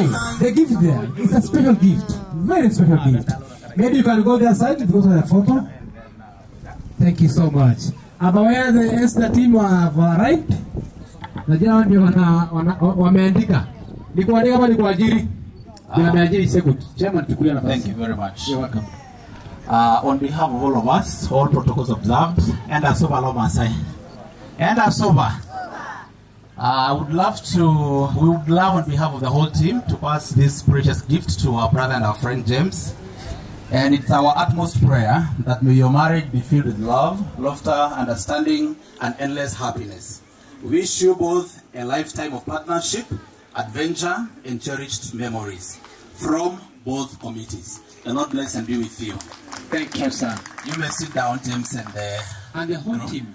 Okay, the gift there, it's a special gift, very special gift. Maybe you can go there side because of the photo. Thank you so much. I'm aware the Esther team have arrived. Najua ndio wameandika. Ni kuandika ama ni kuajiri? Wameajiri second. Chairman, tukulia nafasi. Thank you very much. You're welcome. On behalf of all of us, all protocols observed, and Asoba lo Masai. And Asoba. We would love on behalf of the whole team to pass this precious gift to our brother and our friend James. And it's our utmost prayer that may your marriage be filled with love, laughter, understanding, and endless happiness. We wish you both a lifetime of partnership, adventure, and cherished memories from both committees. The Lord bless and be with you. Thank you, sir. You may sit down, James, and the whole team.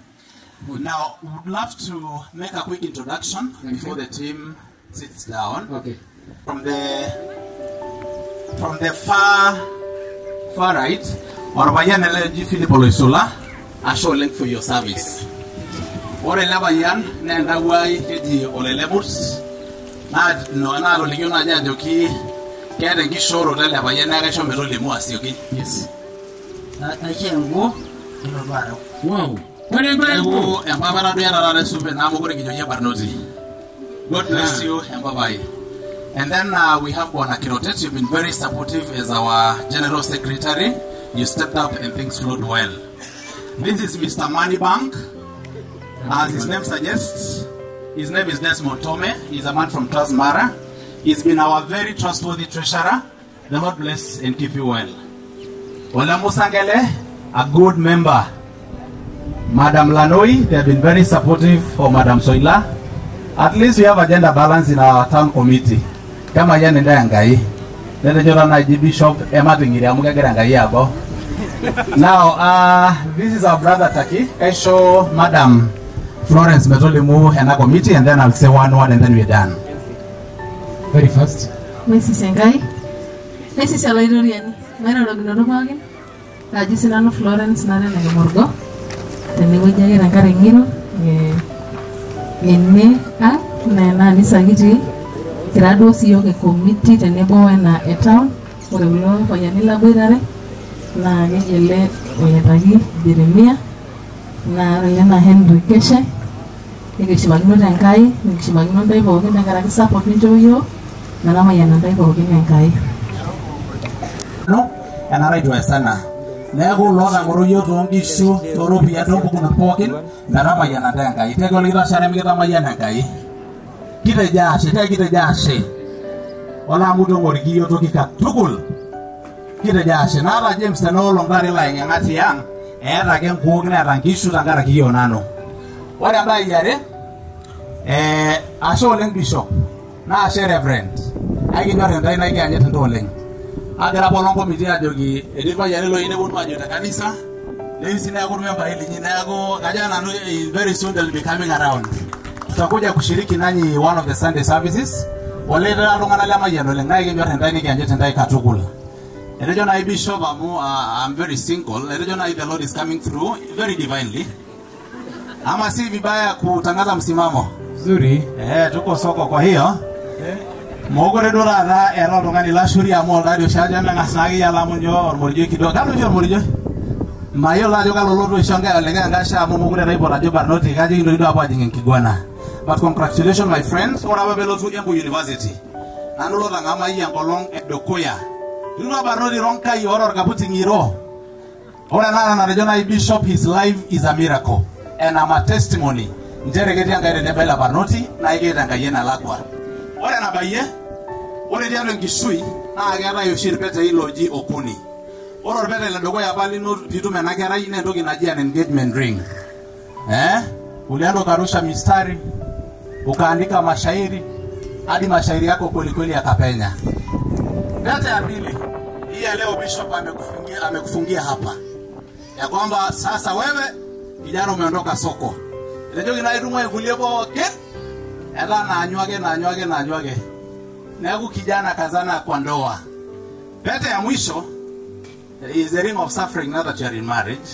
Now, we would love to make a quick introduction before the team sits down. Okay. From the far right, Orpayian ele Philip Oloisula, ashe oleng for your service. Ore ele payian naa entawuai keji Olelemus, naa natolikio naaji ajoki keeta enkishooroto ele payian neeku kaisho metolimu asioki. Yes. Aisho enkuo nilotu areu. Wow. Neeku empapa taduo iyata taata esupe naa mokure kijo iyie barnoti. God bless you, empapai. And then we have Bwana Kirotet. You've been very supportive as our General Secretary. You stepped up and things flowed well. This is Mr. Moneybank. As his name suggests, his name is Desmond Tome. He's a man from Transmara. He's been our very trustworthy treasurer. The Lord bless and keep you well. Ole Musangele, a good member. Madam Lanoi, they have been very supportive for Madam Soila. At least we have a gender balance in our town committee. Kama yeye nenda Enkai. Netejo naaji Bishop emating'iri amu kegira Enkai abau. Now, this is our brother Taki. Kaisho Madam Florence metolimu ena committee, and then I'll say one word and then we're done. Very fast. Mrs. Enkai. Mrs. Oloitoriani. Mairorokinoto pookin. Kaji sinanu Florence nara enekimorgo. Tenewueji ake tenkare ng'iro. Ene ang' naa ena anisa kitii. Kira duo siyiok e committee tenebo wena e town. Ore kulo payiani laboitare naa keji ele oletaki Jeremia naa ore ele naa Henry Keshe. Nikishipakino tenkai, nikishipakino ntae pookin tenkaraki support ninchoo yiok metamayiana ntae pookin Enkai. No, enara sana. Neeku lootang'oro yiok toonkishu, tooropiyiani, toompukunot pookin metamayiana ntae Enkai. Tejo olekitashare mikitamayiana Enkai. Kitejo ashe, kitejo ashe. Olaamu tong'oriki yiok toki katukul. Kitejo ashe. Naata James teneolong taata ilo aing'eng'a tiang', eeta ake nkuok neeta nkishu tenkaraki yiok nanu. Ore embae iare, ashe oleng Bishop, naa ashe Reverend. Aikinyor entai naa ekianyit intae oleng. Agira apa olong committee ajoki etii irpayiani looyieu neponu ajo te kanisa, neyieu sii neeku irmembai linyi, neeku kajo nanu very soon they'll be coming around. Tutakuja kushiriki nanyi one of the Sunday services. Ole taa iltung'anak lemayian oleng, naa ekinyor entai nikianyit intae katukul. Etejo naaji Bishop amu I'm very single, etejo naaji the Lord is coming through very divinely. Ama si vibaya kutangaza msimamo. Zuri. Tuko soko kwa hiyo. Mokore duo taata era oltung'ani lashuri amu oltari oshiake neng'as naakeyie alamu nyoo ormorijoi kidogo. Kalo oshi ormorijoi? Mayiolo ajo kalo olotu aisho olikae enkashe amu mokure naipot ajo barnoti kajo kintoki duo apuo ajing enkiguana. But congratulations my friends, ore apa pelotu Embu University. Nanu lotang'amayie enkolong edukuya. Iruto barnoti ronkai ore orkaputi ng'iro. Ore ena natejo naaji Bishop, his life is a miracle. And I'm a testimony. Nchere ketii Enkai tenebo ele barnoti naa keeta Enkai enalakua. Ore enabayie, ore tiatua enkishui naa keetae oshi irpetei looji okuni. Ore orpete ledukuya apa lino piitum ena kerai naa entoki naji an engagement ring. Ulienda ukarusha mistari, ukaandika mashairi, hadi mashairi yako kweli kweli yakapenya. Pete ya pili, hii ya leo Bishop amekufungia hapa. Ya kwamba sasa wewe kijana umeondoka soko. Etejoki naaji tung'uai kulie pookin etaa naanyuake naanyuake naanyuake. Neeku kijana kazana kwa ndoa. Pete ya mwisho is the ring of suffering now that you are in marriage.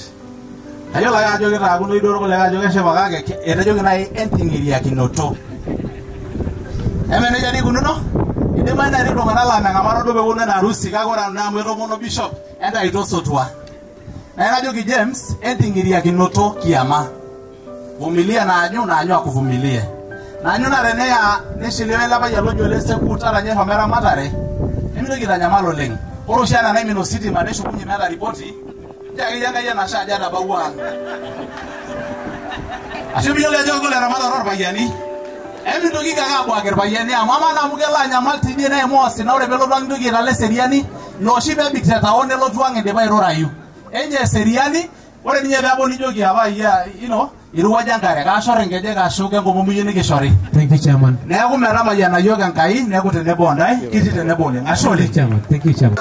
Ayiolo ake ajo kitaakuno duo irkulikae ajo keshipa kake etejoki naaji enting'iriakinoto. Eme nejia dii ikununo? Idimayu naa etii iltung'anak laa meng'amaro duo peeponu ena harusi kake ore naa amu etoomono bishop entaito osotua. Naa kajoki James enting'iriakinoto kiama. Vumilia naanyu naanyu akuvumilie. Naanyu naa teneya nishiliwa ele payian lojo ole Sekut ata ninye eshomo eramatare nemitoki aitanyamal oleng. Ore oshi ena naimin ositima neshukunye meeta ripoti, nchoo akeyie Enkai enashe ajo etabawua ang'. Ashu piyiolo ajo kegol eramatare orpayiani. Emintokiki ake abuaki irpayiani amu amaa naa amu kelo anyamal tidie neimaa osina ore peelotu ang' nintoki aitala eseriani ina oshi peebik te town nelotu ang' idipa airurayu. Enye eseriani ore ninye peeku nijoki apa iyie you know, irowuaja enkare kaashor inkejek ashu kenkomom iyieu nikishori. Thank you, Chairman. Neeku metamayiana yiok Enkai neeku tenebo ontae kitii tenebo oleng. Ashe oleng. Chairman. Thank you, Chairman.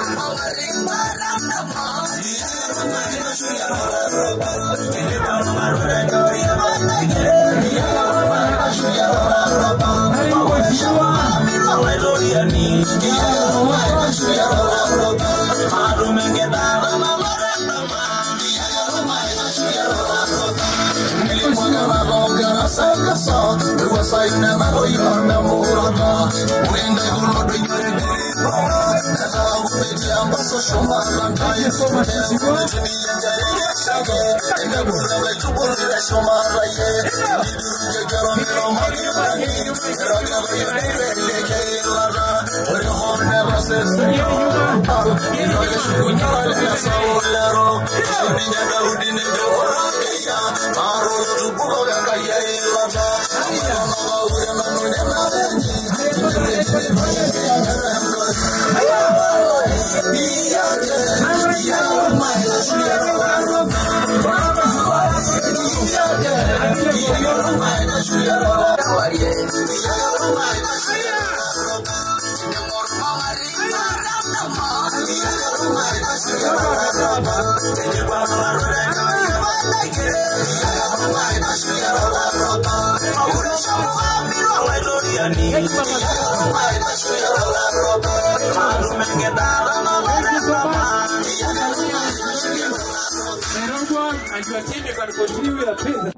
And your team, you can continue your business.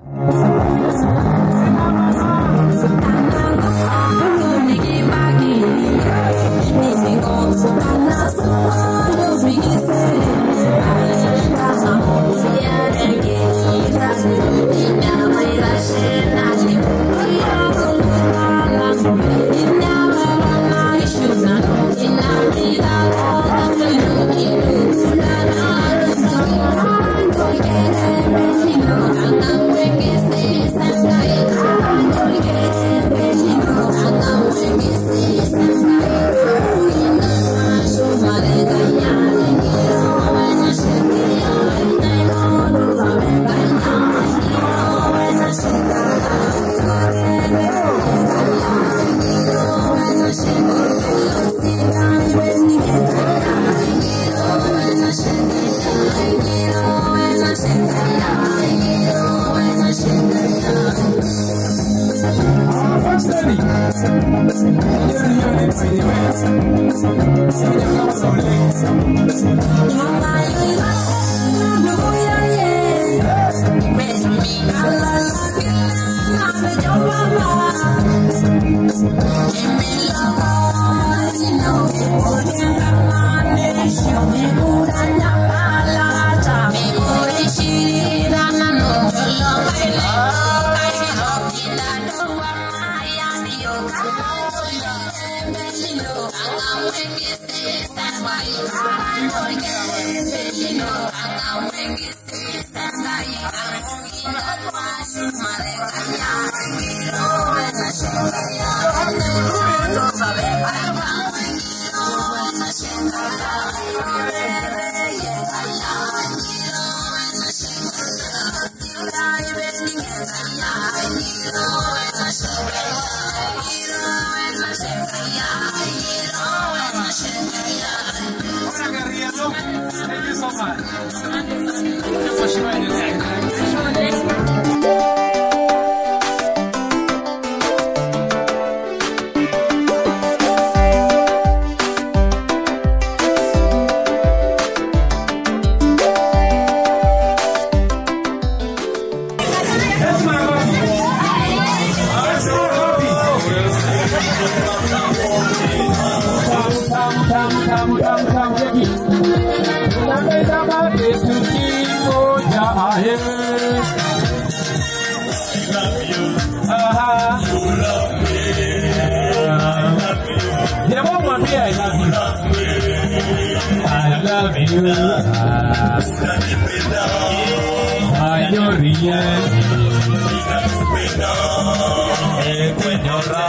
Thank you. Anyorie Ekwenyora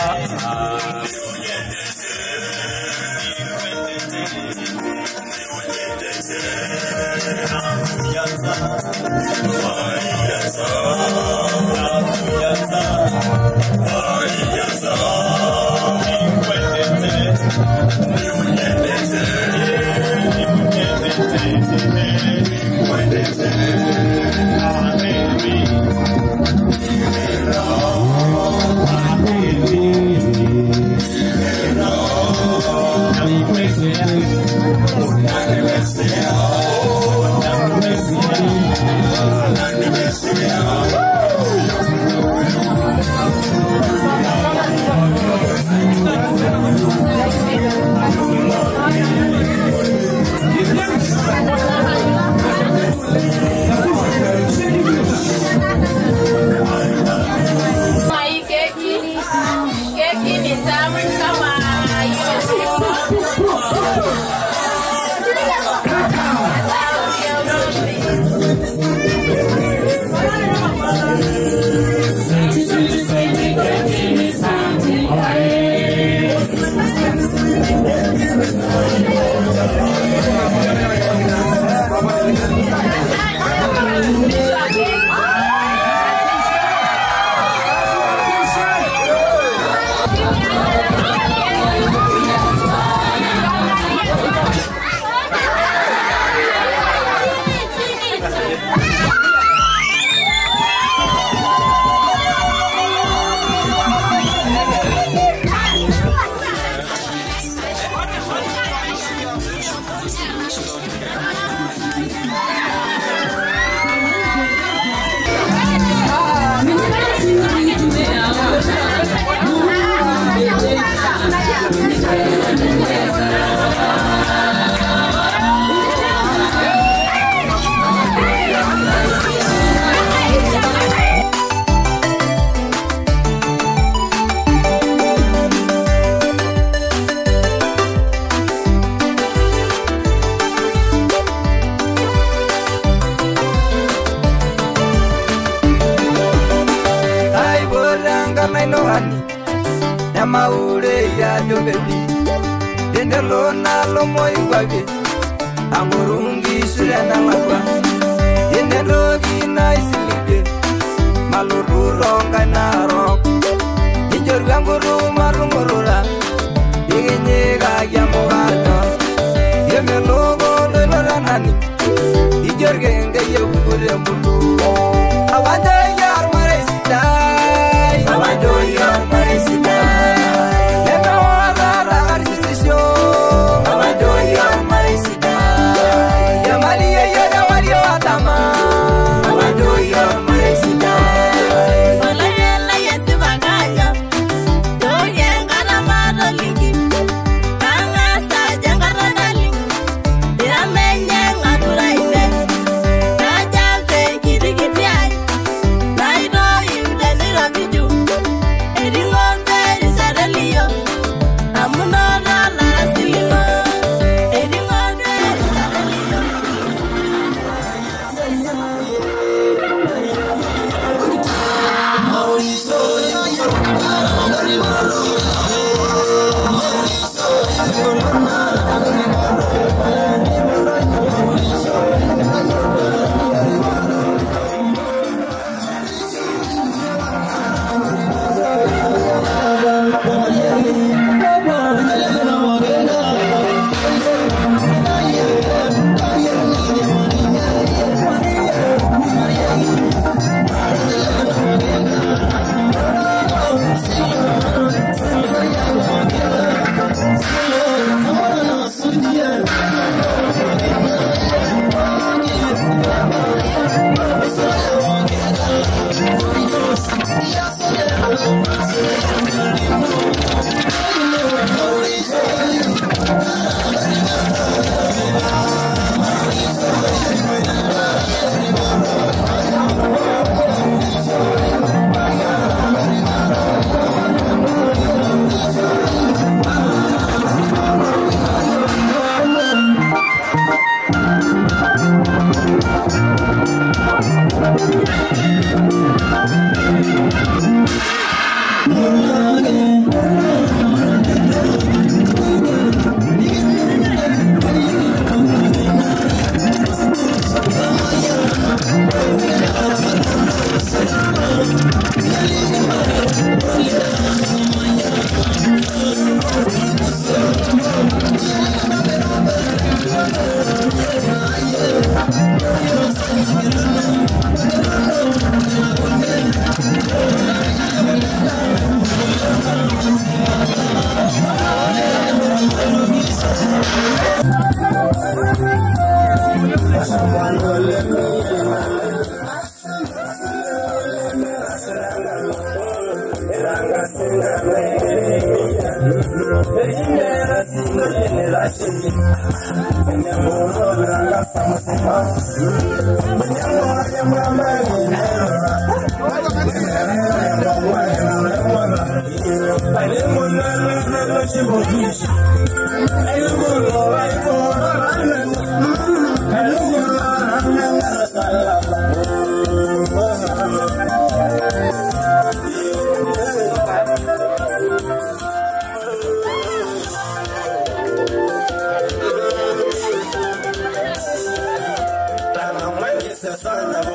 Sana.